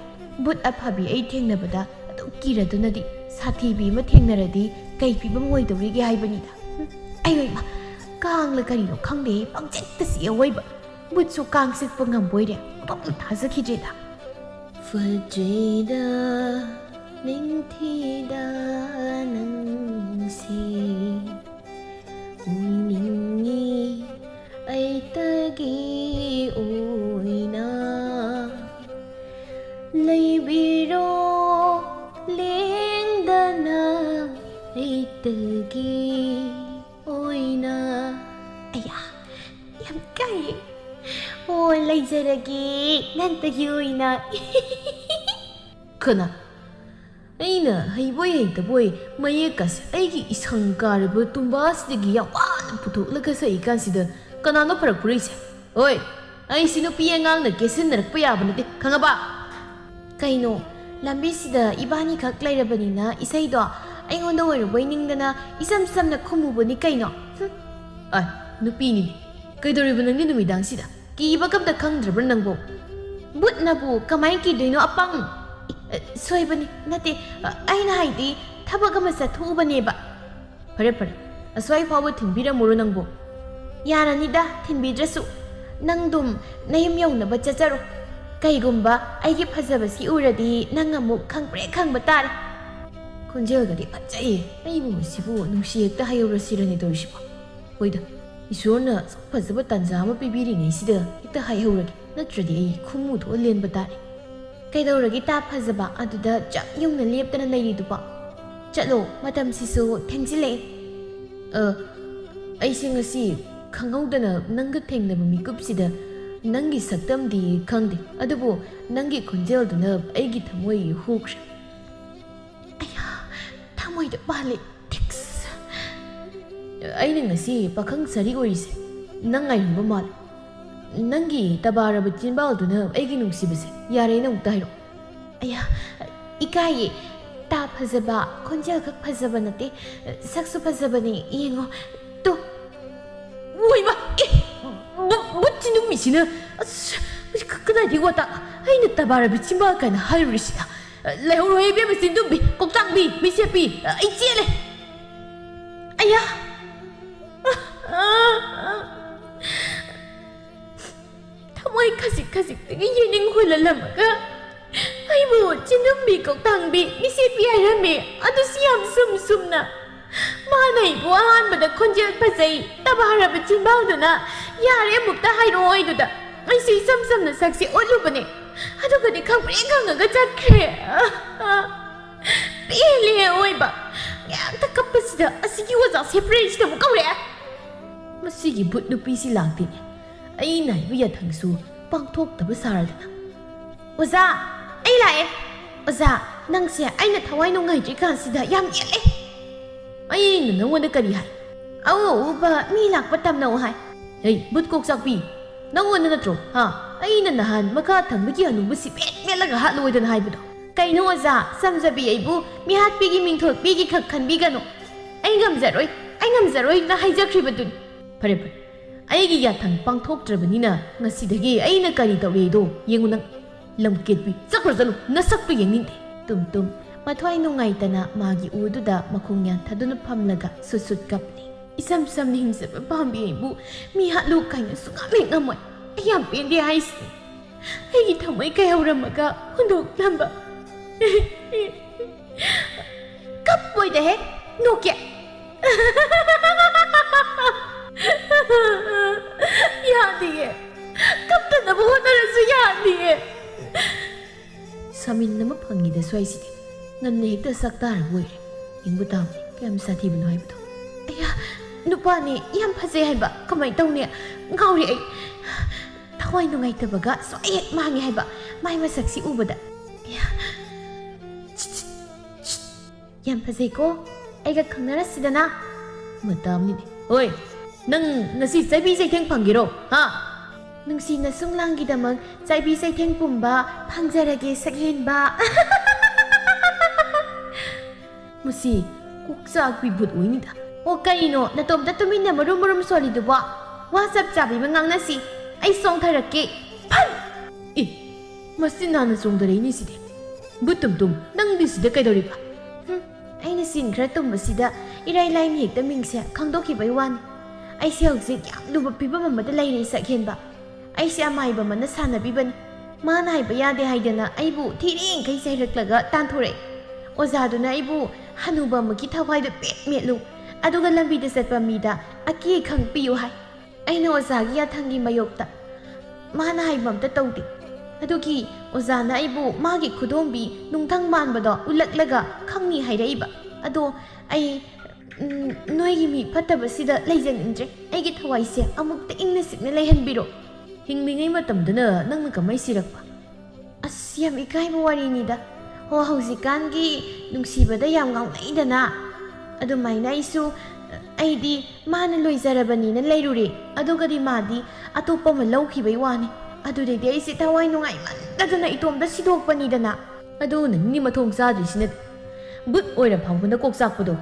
ꯕꯨꯠ ꯑꯐꯕꯤ ꯑꯩ ꯊꯦꯡꯅꯕꯗ ꯑꯗꯨꯛ ꯀꯤꯔꯗꯨꯅꯗꯤ, ꯁꯥꯊꯤꯕꯤ ꯑꯃ ꯊꯦꯡꯅꯔꯗꯤ ꯀꯩ ꯐꯤꯕꯝ ꯑꯣꯏꯗꯧꯔꯤꯒꯦ ꯍꯥꯏꯕꯅꯤꯗ꯫ ꯍꯨꯝ, ꯑꯩ ꯑꯣꯏꯃ, ꯀꯥꯡꯂ ꯀꯔꯤꯅꯣ ꯈꯪꯗꯦ, ꯄꯪꯆꯤꯛꯇ ꯆꯤꯛꯑꯦ ꯑꯋꯣꯏꯕ꯫ ꯕꯨꯠꯁꯨ ꯀꯥꯡ ꯆꯤꯛꯄ ꯉꯝꯕꯣꯏꯔꯦ꯫ ꯑꯣꯟꯊꯣꯛꯅ ꯊꯥꯖꯈꯤꯗ꯭ꯔꯦꯗ꯫ ꯐꯖꯩꯗ ꯅꯤꯡꯊꯤꯗ ꯅꯪꯁꯦ, ꯎꯏꯅꯤꯡꯉꯤ ꯑꯩꯇꯒꯤ ꯑꯣꯏꯅ꯫ ꯂꯩꯕꯤꯔꯣ ꯂꯦꯡꯗꯅ ꯑꯩꯇꯒꯤ ꯑꯣꯏꯅ꯫ ꯑꯌꯥ, ꯌꯥꯝ ꯀꯥꯏꯌꯦ꯫ ꯑꯣ, ꯂꯩꯖꯔꯒꯦ ꯅꯪꯇꯒꯤ ꯑꯣꯏꯅ꯫ ꯀꯅꯥ? ꯑꯩꯅ ꯍꯩꯕꯣꯏ ꯍꯩꯇꯕꯣꯏ ꯃꯌꯦꯛꯀꯁꯦ ꯑꯩꯒꯤ ꯏꯁꯪ ꯀꯥꯔꯕ ꯇꯨꯝꯕꯥꯁꯤꯗꯒꯤ ꯌꯥꯝ ꯋꯥꯅ ꯄꯨꯊꯣꯛꯂꯒ ꯁꯛꯏꯀꯥꯟꯁꯤꯗ ꯀꯅꯥꯅꯣ ꯐꯔꯛ ꯐꯨꯔꯛꯏꯁꯦ? ꯍꯣꯏ, ꯑꯩꯁꯤ ꯅꯨꯄꯤ ꯑꯉꯥꯡꯅ ꯀꯦꯁꯤꯟꯅꯔꯛꯄ ꯌꯥꯕ ꯅꯠꯇꯦ, ꯈꯪꯉꯕ? ꯀꯩꯅꯣ, ꯂꯝꯕꯤꯁꯤꯗ ꯏꯕꯥꯅꯤꯈꯛ ꯂꯩꯔꯕꯅꯤꯅ ꯏꯁꯩꯗꯣ ꯑꯩꯉꯣꯟꯗ ꯑꯣꯏꯔꯕꯣꯏ ꯅꯤꯡꯗꯅ ꯏꯆꯝ ꯆꯝꯅ ꯈꯨꯝꯃꯨꯕꯅꯤ ꯀꯩꯅꯣ꯫ ꯍꯨꯝ꯫ ꯑꯥꯏ, ꯅꯨꯄꯤꯅꯤ꯫ ꯀꯩꯗꯧꯔꯤꯕ ꯅꯪꯗꯤ ꯅꯨꯃꯤꯗꯥꯡꯁꯤꯗ? ꯀꯤꯕꯒ ꯑꯝꯇ ꯈꯪꯗ꯭ꯔꯕ꯭ꯔꯥ ꯅꯪꯕꯣ? ꯕꯨꯠꯅꯕꯨ ꯀꯃꯥꯏ ꯀꯤꯗꯣꯏꯅꯣ, ꯑꯄꯪ? ꯑꯦ, ꯁꯣꯏꯕꯅꯤ, ꯅꯠꯇꯦ, ꯑ, ꯑꯩꯅ ꯍꯥꯏꯗꯤ ꯊꯕꯛ ꯑꯃ ꯆꯠꯊꯣꯛꯎꯕꯅꯦꯕ꯫ ꯐꯔꯦ, ꯐꯔꯦ, ꯑꯁ꯭ꯋꯥꯏ ꯐꯥꯎꯕ ꯊꯤꯟꯕꯤꯔꯝꯃꯨꯔꯣ ꯅꯪꯕꯣ? ꯌꯥꯔꯅꯤꯗ, ꯊꯤꯟꯕꯤꯗ꯭ꯔꯁꯨ꯫ ꯅꯪꯗꯨꯝ ꯅꯌꯨꯝ ꯌꯧꯅꯕ ꯆꯠꯆꯔꯣ꯫ ꯀꯩꯒꯨꯝꯕ ꯑꯩꯒꯤ ꯐꯖꯕꯁꯤ ꯎꯔꯗꯤ ꯅꯪ ꯑꯃꯨꯛ ꯈꯪꯄ꯭ꯔꯦꯛ ꯈꯪꯕ ꯇꯥꯔꯦ꯫ ꯈꯣꯟꯖꯦꯜꯒꯗꯤ ꯐꯖꯩꯌꯦ꯫ ꯑꯩꯕꯨ ꯃꯁꯤꯕꯨ ꯅꯨꯡꯁꯤ ꯍꯦꯛꯇ ꯍꯥꯏꯍꯧꯔꯁꯤꯔꯅꯦ ꯇꯧꯔꯤꯁꯤꯕꯣ? ꯍꯣꯏꯗ, ꯏꯁꯣꯔꯅ ꯑꯁꯨꯛ ꯐꯖꯕ ꯇꯥꯟꯖꯥ ꯑꯃ ꯄꯤꯕꯤꯔꯤꯉꯩꯁꯤꯗ ꯍꯦꯛꯇ ꯍꯥꯏꯍꯧꯔꯒꯦ, ꯅꯠꯇ꯭ꯔꯗꯤ ꯑꯩ ꯈꯨꯝꯃꯨ ꯊꯣꯛꯑ ꯂꯦꯟꯕ ꯇꯥꯔꯦ꯫ ꯀꯩꯗꯧꯔꯒꯦ ꯏꯇꯥ ꯐꯖꯕ ꯑꯗꯨꯗ ꯆꯞ ꯌꯨꯡꯅ ꯂꯦꯞꯇꯅ ꯂꯩꯔꯤꯗꯨꯕꯣ? ꯆꯠꯂꯣ, ꯃꯇꯝꯁꯤꯁꯨ ꯊꯦꯡꯖꯤꯜꯂꯛꯑꯦ꯫ ꯑ, ꯑꯩꯁꯦ ꯉꯁꯤ ꯈꯪꯍꯧꯗꯅ ꯅꯪꯒ ꯊꯦꯡꯅꯕ ꯃꯤꯀꯨꯞꯁꯤꯗ ꯅꯪꯒꯤ ꯁꯛꯇꯝꯗꯤ ꯈꯪꯗꯦ, ꯑꯗꯨꯕꯨ ꯅꯪꯒꯤ ꯈꯣꯟꯖꯦꯜꯗꯨꯅ ꯑꯩꯒꯤ ꯊꯃꯣꯏ ꯍꯨꯈ꯭ꯔꯦ꯫ ꯑꯌꯥ, ꯊꯃꯣꯏꯗ ꯄꯥꯜꯂꯦ꯫ ꯊꯤꯛꯁ꯫ ꯑꯩꯅ ꯉꯁꯤ ꯄꯥꯈꯪ ꯁꯥꯔꯤ ꯑꯣꯏꯔꯤꯁꯦ ꯅꯪ ꯉꯥꯏꯔꯝꯕ ꯃꯥꯜꯂꯦ꯫ ꯅꯪꯒꯤ ꯇꯕꯥꯔꯕ ꯆꯤꯟꯕꯥꯜꯗꯨꯅ ꯑꯩꯒꯤ ꯅꯨꯡꯁꯤꯕꯁꯦ ꯌꯥꯔꯦ, ꯅꯪ ꯑꯃꯨꯛꯇ ꯍꯥꯏꯔꯛꯑꯣ꯫ ꯑꯌꯥ, ꯏꯀꯥꯏꯌꯦ꯫ ꯇꯥ ꯐꯖꯕ, ꯈꯣꯟꯖꯦꯜ ꯈꯛ ꯐꯖꯕ ꯅꯠꯇꯦ, ꯁꯛꯁꯨ ꯐꯖꯕꯅꯦ꯫ ꯌꯦꯡꯉꯣ, ꯇꯨ꯫ ꯃꯣꯏꯃ! ꯑꯦ! ꯕꯨ-, ꯕꯨꯠ ꯆꯤꯟꯗꯨꯝꯕꯤꯁꯤꯅ! ꯑꯁ, ꯀ-, ꯀꯗꯥꯏꯗꯒꯤ ꯋꯥꯇꯥ? ꯑꯩꯅ ꯇꯕꯥꯔꯕꯤ ꯆꯤꯟꯕꯥꯜ ꯀꯥꯏꯅ ꯍꯥꯏꯔꯨꯔꯤꯁꯤꯅ? ꯂꯩꯍꯧꯔꯣꯏ ꯏꯕꯦꯝꯃ ꯆꯤꯟꯗꯨꯝꯕꯤ, ꯀꯣꯛꯇꯥꯡꯕꯤ, ꯃꯤꯁꯦꯞꯄꯤ, ꯑꯩ ꯆꯦꯜꯂꯦ! ꯑꯌꯥ! ꯊꯃꯣꯏ ꯈꯖꯤꯛ ꯈꯖꯤꯛꯇꯒꯤ ꯌꯦꯅꯤꯡ ꯍꯨꯜꯍꯜꯂꯝꯃꯒ ꯑꯩꯕꯨ ꯆꯤꯟꯗꯨꯝꯕꯤ, ꯀꯣꯛꯇꯥꯡꯕꯤ, ꯃꯤꯁꯦꯠꯄꯤ ꯍꯥꯏꯔꯝꯃꯤ꯫ ꯑꯗꯨꯁꯨ ꯌꯥꯝ ꯁꯨꯝ ꯁꯨꯝꯅ꯫ ꯃꯥꯅ ꯑꯩꯕꯨ ꯑꯍꯥꯟꯕꯗ ꯈꯣꯟꯖꯦꯜ ꯐꯖꯩ, ꯇꯕꯥꯔꯕ ꯆꯤꯟꯕꯥꯜꯗꯨꯅ ꯌꯥꯔꯦ ꯑꯃꯨꯛꯇ ꯍꯥꯏꯔꯛꯑꯣꯏꯗꯨꯗ ꯑꯩꯁꯨ ꯏꯆꯝ ꯆꯝꯅ ꯁꯛꯁꯤ ꯎꯠꯂꯨꯕꯅꯦ꯫ ꯑꯗꯨꯒꯗꯤ ꯈꯪꯄ꯭ꯔꯦꯛ ꯈꯪꯉꯒ ꯆꯠꯈ꯭ꯔꯦ꯫ ꯄꯦꯜꯂꯦ ꯑꯑꯣꯏꯕ꯫ ꯉꯥꯏꯍꯥꯛꯇ ꯀꯞꯄꯁꯤꯗ ꯑꯁꯤꯒꯤ ꯑꯣꯖꯥ ꯁꯦꯄ꯭ꯔꯦꯠꯁꯤꯗ ꯑꯃꯨꯛ ꯀꯧꯔꯛꯑꯦ꯫ ꯃꯁꯤꯒꯤ ꯕꯨꯠ ꯅꯨꯄꯤꯁꯤ ꯂꯥꯛꯇꯦꯅꯦ꯫ ꯑꯩꯅ ꯍꯥꯏꯕ ꯌꯥꯊꯪꯁꯨ ꯄꯥꯡꯊꯣꯛꯇꯕ ꯁꯥꯔꯗꯅ꯫ ꯑꯣꯖꯥ, ꯑꯩ ꯂꯥꯛꯑꯦ꯫ ꯑꯣꯖꯥ, ꯅꯪꯁꯦ ꯑꯩꯅ ꯊꯋꯥꯏ ꯅꯨꯡꯉꯥꯏꯇ꯭ꯔꯤꯀꯥꯟꯁꯤꯗ ꯌꯥꯝ ꯌꯦꯠꯂꯦ꯫ ꯑꯩꯅ ꯅꯪꯉꯣꯟꯗ ꯀꯔꯤ ꯍꯥꯏ? ꯑꯎ ꯑꯎꯕ ꯃꯤ ꯂꯥꯛꯄ ꯇꯝꯅꯧ ꯍꯥꯏ꯫ ꯍꯩ, ꯕꯨꯠ ꯀꯣꯛ ꯆꯥꯛꯄꯤ, ꯅꯪꯉꯣꯟꯗ ꯅꯠꯇ꯭ꯔꯣ? ꯍꯥ? ꯑꯩꯅ ꯅꯍꯥꯟ ꯃꯈꯥ ꯊꯪꯕꯒꯤ ꯍꯅꯨꯕꯁꯤ ꯃꯦꯠ ꯃꯦꯠꯂꯒ ꯍꯥꯠꯂꯣꯏꯗꯅ ꯍꯥꯏꯕꯗꯣ? ꯀꯩꯅꯣ ꯑꯣꯖꯥ, ꯆꯝꯖꯕꯤ ꯑꯩꯕꯨ ꯃꯤꯍꯥꯠꯄꯤꯒꯤ ꯃꯤꯡꯊꯣꯜ ꯄꯤꯒꯤ ꯈꯛ ꯈꯟꯕꯤꯒꯅꯨ꯫ ꯑꯩ ꯉꯝꯖꯔꯣꯏ, ꯑꯩ ꯉꯝꯖꯔꯣꯏꯅ ꯍꯥꯏꯖꯈ꯭ꯔꯤꯕꯗꯨꯅꯤ꯫ ꯐꯔꯦ, ꯐꯔꯦ꯫ ꯑꯩꯒꯤ ꯌꯥꯊꯪ ꯄꯥꯡꯊꯣꯛꯇ꯭ꯔꯕꯅꯤꯅ ꯉꯁꯤꯗꯒꯤ ꯑꯩꯅ ꯀꯔꯤ ꯇꯧꯔꯦꯗꯣ ꯌꯦꯡꯉꯨ ꯅꯪ꯫ ꯂꯝꯀꯦꯠꯄꯤ, ꯆꯠꯈ꯭ꯔꯣ ꯆꯠꯂꯨ, ꯅꯁꯛꯇꯨ ꯌꯦꯡꯅꯤꯡꯗꯦ꯫ ꯇꯨꯝ ꯇꯨꯝ ꯃꯊ꯭ꯋꯥꯏ ꯅꯨꯡꯉꯥꯏꯇꯅ ꯃꯥꯒꯤ ꯎꯗꯨꯗ ꯃꯈꯣꯡ ꯌꯥꯟꯊꯗꯨꯅ ꯐꯝꯂꯒ ꯁꯨꯠ ꯁꯨꯠ ꯀꯞꯂꯤ꯫ ꯏꯁꯝ ꯁꯝꯅ ꯍꯤꯡꯖꯕ ꯄꯥꯝꯕꯤ ꯑꯩꯕꯨ ꯃꯤ ꯍꯥꯠꯂꯨ ꯀꯥꯏꯅ ꯁꯨꯡꯉꯝ ꯍꯦꯛ ꯉꯝꯃꯣꯏ꯫ ꯑꯩ ꯌꯥꯝ ꯄꯦꯟꯗꯦ ꯍꯥꯏꯁꯤꯅꯤ꯫ ꯑꯩꯒꯤ ꯊꯃꯣꯏ ꯀꯥꯏꯍꯧꯔꯝꯃꯒ ꯍꯨꯟꯗꯣꯛꯂꯝꯕ꯫ ꯀꯞꯄꯣꯏꯗꯍꯦ, ꯅꯣꯛꯀꯦ꯫ ꯌꯥꯗꯤꯌꯦ꯫ ꯀꯞꯇꯅꯕ ꯍꯣꯠꯅꯔꯁꯨ ꯌꯥꯗꯤꯌꯦ꯫ ꯁꯥꯃꯤꯟ ꯑꯃ ꯐꯪꯉꯤꯗ ꯁ꯭ꯋꯥꯏꯁꯤꯗꯤ꯫ ꯉꯟꯅ ꯍꯦꯛꯇ ꯁꯛ ꯇꯥꯔꯕ ꯑꯣꯏꯔꯦ꯫ ꯌꯦꯡꯕ ꯇꯥꯕꯅꯤ ꯀꯌꯥꯝ ꯁꯥꯊꯤꯕꯅꯣ ꯍꯥꯏꯕꯗꯣ꯫ ꯑꯌꯥ, ꯅꯨꯄꯥꯅꯦ ꯌꯥꯝ ꯐꯖꯩ ꯍꯥꯏꯕ꯫ ꯀꯃꯥꯏꯅ ꯇꯧꯅꯤ? ꯉꯥꯎꯔꯦ ꯑꯩ꯫ ꯊꯋꯥꯏ ꯅꯨꯡꯉꯥꯏꯇꯕꯒ ꯁ꯭ꯋꯥꯏ ꯍꯦꯛ ꯃꯥꯡꯉꯦ ꯍꯥꯏꯕ꯫ ꯃꯥꯏ ꯃꯁꯛꯁꯤ ꯎꯕꯗ꯫ ꯑꯌꯥ꯫ ꯌꯥꯝ ꯐꯖꯩꯀꯣ꯫ ꯑꯩꯒ ꯈꯪꯅꯔꯁꯤꯗꯅ꯫ ꯃꯇꯥꯝꯅꯤꯅꯦ꯫ ꯍꯣꯏ, ꯅꯪ ꯉꯁꯤ ꯆꯩꯕꯤ ꯆꯩꯊꯦꯡ ꯐꯪꯒꯦꯔꯣ? ꯍꯥ? ꯅꯨꯡꯁꯤ ꯅꯁꯨꯡꯂꯥꯡꯒꯤꯗꯃꯛ ꯆꯩꯕꯤ ꯆꯩꯊꯦꯡ ꯄꯨꯝꯕ ꯐꯪꯖꯔꯒꯦ, ꯁꯛꯍꯦꯟꯕ꯫ ꯃꯁꯤ ꯀꯣꯛ ꯆꯥꯛꯄꯤ ꯚꯨꯠ ꯑꯣꯏꯅꯤꯗ꯫ ꯑꯣ, ꯀꯩꯅꯣ ꯅꯇꯣꯝꯇ ꯇꯨꯃꯤꯟꯅ ꯃꯔꯨꯝ ꯃꯔꯨꯝ ꯁꯣꯜꯂꯤꯗꯨꯕꯣ? ꯋꯥ ꯆꯞ ꯆꯥꯕꯤ ꯑꯃ ꯉꯥꯡꯅꯁꯤ꯫ ꯑꯩ ꯆꯣꯡꯊꯔꯛꯀꯦ꯫ ꯐꯟ! ꯑꯦ, ꯃꯁꯤ ꯅꯥꯟꯅ ꯆꯣꯡꯊꯔꯛꯏꯅꯦ ꯁꯤꯗꯤ꯫ ꯚꯨꯠ ꯇꯨꯝꯇꯨꯝ, ꯅꯪꯗꯤ ꯁꯤꯗ ꯀꯩꯗꯧꯔꯤꯕ? ꯍꯨꯝ, ꯑꯩꯅ ꯁꯤꯟ ꯈꯔ ꯇꯨꯝꯕꯁꯤꯗ ꯏꯔꯥꯏ ꯂꯥꯏꯅ ꯍꯦꯛꯇ ꯃꯤꯡꯁꯦ ꯈꯪꯗꯣꯛꯈꯤꯕꯩ ꯋꯥꯅꯤ꯫ ꯑꯩꯁꯦ ꯍꯧꯖꯤꯛ ꯌꯥꯝ ꯂꯨꯕ ꯐꯤꯕꯝ ꯑꯃꯗ ꯂꯩꯔꯦ, ꯁꯛꯍꯦꯟꯕ꯫ ꯑꯩꯁꯦ ꯑꯃꯥꯏꯕ ꯑꯃꯅ ꯁꯥꯟꯅꯕꯤꯕꯅꯤ꯫ ꯃꯥꯅ ꯍꯥꯏꯕ ꯌꯥꯗꯦ ꯍꯥꯏꯗꯅ ꯑꯩꯕꯨ ꯊꯤꯔꯤꯡꯈꯩ ꯆꯩꯔꯛꯂꯒ ꯇꯥꯟꯊꯣꯔꯛꯑꯦ꯫ ꯑꯣꯖꯥꯗꯨꯅ ꯑꯩꯕꯨ ꯍꯅꯨꯕ ꯑꯃꯒꯤ ꯊꯋꯥꯏꯗ ꯄꯦꯠ ꯃꯦꯠꯂꯨ, ꯑꯗꯨꯒ ꯂꯝꯕꯤꯗ ꯆꯠꯄ ꯃꯤꯗ ꯑꯀꯤ ꯑꯈꯪ ꯄꯤꯌꯨ ꯍꯥꯏ꯫ ꯑꯩꯅ ꯑꯣꯖꯥꯒꯤ ꯌꯥꯊꯪꯒꯤ ꯃꯥꯌꯣꯛꯇ ꯃꯥꯅ ꯍꯥꯏꯕ ꯑꯝꯇ ꯇꯧꯗꯦ꯫ ꯑꯗꯨꯒꯤ ꯑꯣꯖꯥꯅ ꯑꯩꯕꯨ ꯃꯥꯒꯤ ꯈꯨꯗꯣꯝꯕꯤ ꯅꯨꯡꯊꯪ ꯃꯥꯟꯕꯗꯣ ꯎꯠꯂꯛꯂꯒ ꯈꯪꯅꯤ ꯍꯥꯏꯔꯛꯏꯕ꯫ ꯑꯗꯣ ꯑꯩ, ꯎꯝ, ꯅꯣꯏꯒꯤ ꯃꯤ ꯐꯠꯇꯕꯁꯤꯗ ꯂꯩꯖꯅꯤꯡꯗ꯭ꯔꯦ꯫ ꯑꯩꯒꯤ ꯊꯋꯥꯏꯁꯦ ꯑꯃꯨꯛꯇ ꯏꯪꯅ ꯆꯤꯛꯅ ꯂꯩꯍꯟꯕꯤꯔꯣ꯫ ꯍꯤꯡꯂꯤꯉꯩ ꯃꯇꯝꯗꯅ ꯅꯪꯅ ꯀꯃꯥꯏ ꯁꯤꯔꯛꯄ? ꯑꯁ, ꯌꯥꯝ ꯏꯀꯥꯏꯕ ꯋꯥꯔꯤꯅꯤꯗ꯫ ꯍꯣ, ꯍꯧꯖꯤꯛꯀꯥꯟꯒꯤ ꯅꯨꯡꯁꯤꯕꯗ ꯌꯥꯝ ꯉꯥꯎꯅꯩꯗꯅ꯫ ꯑꯗꯨꯃꯥꯏꯅ ꯑꯩꯁꯨ, ꯑꯩꯗꯤ ꯃꯥꯅ ꯂꯣꯏꯖꯔꯕꯅꯤꯅ ꯂꯩꯔꯨꯔꯦ꯫ ꯑꯗꯨꯒꯗꯤ ꯃꯥꯗꯤ ꯑꯇꯣꯞꯄ ꯑꯃ ꯂꯧꯈꯤꯕꯩ ꯋꯥꯅꯤ꯫ ꯑꯗꯨꯗꯩꯗꯤ ꯑꯩꯁꯦ ꯊꯋꯥꯏ ꯅꯨꯡꯉꯥꯏꯃꯟꯗꯗꯅ ꯏꯇꯣꯝꯇ ꯁꯤꯗꯣꯛꯄꯅꯤꯗꯅ꯫ ꯑꯗꯨ ꯅꯪꯗꯤ ꯃꯊꯣꯡ ꯆꯥꯗ꯭ꯔꯤꯁꯤꯅ ꯕꯨꯠ ꯑꯣꯏꯔ ꯐꯥꯎꯕꯅ ꯀꯣꯛ ꯆꯥꯛꯄꯗꯣ꯫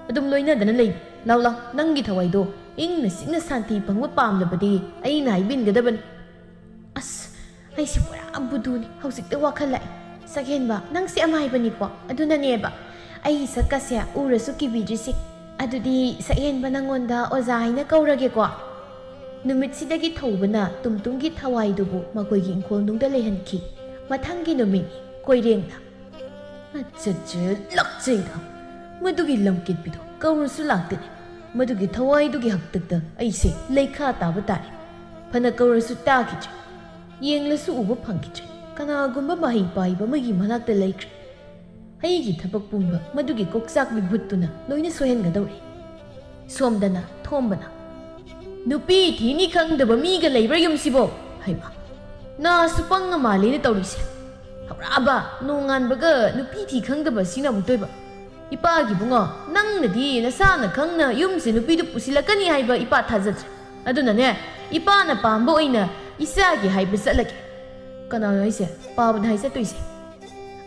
ꯑꯗꯨꯝ ꯂꯣꯏꯅꯗꯅ ꯂꯩ꯫ ꯂꯥꯎ, ꯂꯥꯎ, ꯅꯪꯒꯤ ꯊꯋꯥꯏꯗꯣ ꯏꯪꯅ ꯆꯤꯛꯅ ꯁꯥꯟꯇꯤ ꯐꯪꯕ ꯄꯥꯝꯂꯕꯗꯤ ꯑꯩꯅ ꯍꯥꯏꯕꯤꯟꯒꯗꯕꯅꯤ꯫ ꯑꯁ, ꯑꯩꯁꯤ ꯄꯨꯔꯥ ꯕꯨꯗꯨꯅꯤ꯫ ꯍꯧꯖꯤꯛꯇ ꯋꯥꯈꯜ ꯂꯥꯛꯑꯦ꯫ ꯁꯛꯍꯦꯟꯕ, ꯅꯪꯁꯦ ꯑꯃꯥꯏꯕꯅꯤꯀꯣ? ꯑꯗꯨꯅꯅꯦꯕ ꯑꯩ ꯁꯛꯀꯁꯦ ꯎꯔꯁꯨ ꯀꯤꯕꯤꯗ꯭ꯔꯤꯁꯤ꯫ ꯑꯗꯨꯗꯤ ꯁꯛꯍꯦꯟꯕ, ꯅꯪꯉꯣꯟꯗ ꯑꯣꯖꯥ ꯍꯥꯏꯅ ꯀꯧꯔꯒꯦꯀꯣ꯫ ꯅꯨꯃꯤꯠꯁꯤꯗꯒꯤ ꯊꯧꯕꯅ ꯇꯨꯝꯇꯨꯝꯒꯤ ꯊꯋꯥꯏꯗꯨꯕꯨ ꯃꯈꯣꯏꯒꯤ ꯏꯪꯈꯣꯜꯅꯨꯡꯗ ꯂꯩꯍꯟꯈꯤ꯫ ꯃꯊꯪꯒꯤ ꯅꯨꯃꯤꯠ ꯀꯣꯏꯔꯦꯡꯅ꯫ ꯑꯆꯠꯆ, ꯂꯥꯛꯆꯩꯗ꯫ ꯃꯗꯨꯒꯤ ꯂꯝꯀꯦꯠꯄꯤꯗꯣ ꯀꯧꯔꯁꯨ ꯂꯥꯛꯇꯦꯅꯦ꯫ ꯃꯗꯨꯒꯤ ꯊꯋꯥꯏꯗꯨꯒꯤ ꯍꯥꯛꯇꯛꯇ ꯑꯩꯁꯦ ꯂꯩꯈꯥ ꯇꯥꯕ ꯇꯥꯔꯦ꯫ ꯐꯅ ꯀꯧꯔꯁꯨ ꯇꯥꯈꯤꯗ꯭ꯔꯦ, ꯌꯦꯡꯂꯁꯨ ꯎꯕ ꯐꯪꯈꯤꯗ꯭ꯔꯦ꯫ ꯀꯅꯥꯒꯨꯝꯕ ꯃꯍꯩ ꯄꯥꯏꯕ ꯑꯃꯒꯤ ꯃꯅꯥꯛꯇ ꯂꯩꯈ꯭ꯔꯦ꯫ ꯑꯩꯒꯤ ꯊꯕꯛ ꯄꯨꯝꯕ ꯃꯗꯨꯒꯤ ꯀꯣꯛꯆꯥꯛ ꯃꯤꯍꯨꯠꯇꯨꯅ ꯂꯣꯏꯅ ꯁꯣꯏꯍꯟꯒꯗꯧꯔꯦ꯫ ꯁꯣꯝꯗꯅ ꯊꯣꯝꯕꯅ, "ꯅꯨꯄꯤ ꯊꯤꯅꯤ ꯈꯪꯗꯕ ꯃꯤꯒ ꯂꯩꯕ꯭ꯔꯥ ꯌꯨꯝꯁꯤꯕꯣ?" ꯍꯥꯏꯕ꯫ "ꯅꯥꯁꯨ ꯄꯪꯉ ꯃꯥꯜꯂꯦꯅ ꯇꯧꯔꯤꯁꯦ꯫ ꯍꯧꯔꯛꯑꯕ ꯅꯣꯡꯉꯥꯟꯕꯒ ꯅꯨꯄꯤ ꯊꯤ ꯈꯪꯗꯕ ꯁꯤꯅ ꯑꯃꯨꯛꯇꯣꯏꯕ꯫ ꯏꯄꯥꯒꯤꯕꯨꯡꯉꯣ, ꯅꯪꯅꯗꯤ ꯅꯁꯥꯅ ꯈꯪꯅ ꯌꯨꯝꯁꯦ ꯅꯨꯄꯤꯗꯨ ꯄꯨꯁꯤꯜꯂꯛꯀꯅꯤ ꯍꯥꯏꯕ ꯏꯄꯥ ꯊꯥꯖꯗ꯭ꯔꯦ꯫ ꯑꯗꯨꯅꯅꯦ, ꯏꯄꯥꯅ ꯄꯥꯝꯕ ꯑꯣꯏꯅ ꯏꯆꯥꯒꯤ ꯍꯥꯏꯕ ꯆꯠꯂꯒꯦ꯫" "ꯀꯅꯥꯅꯣ ꯍꯥꯏꯁꯦ? ꯄꯥꯕꯅ ꯍꯥꯏ ꯆꯠꯇꯣꯏꯁꯦ?"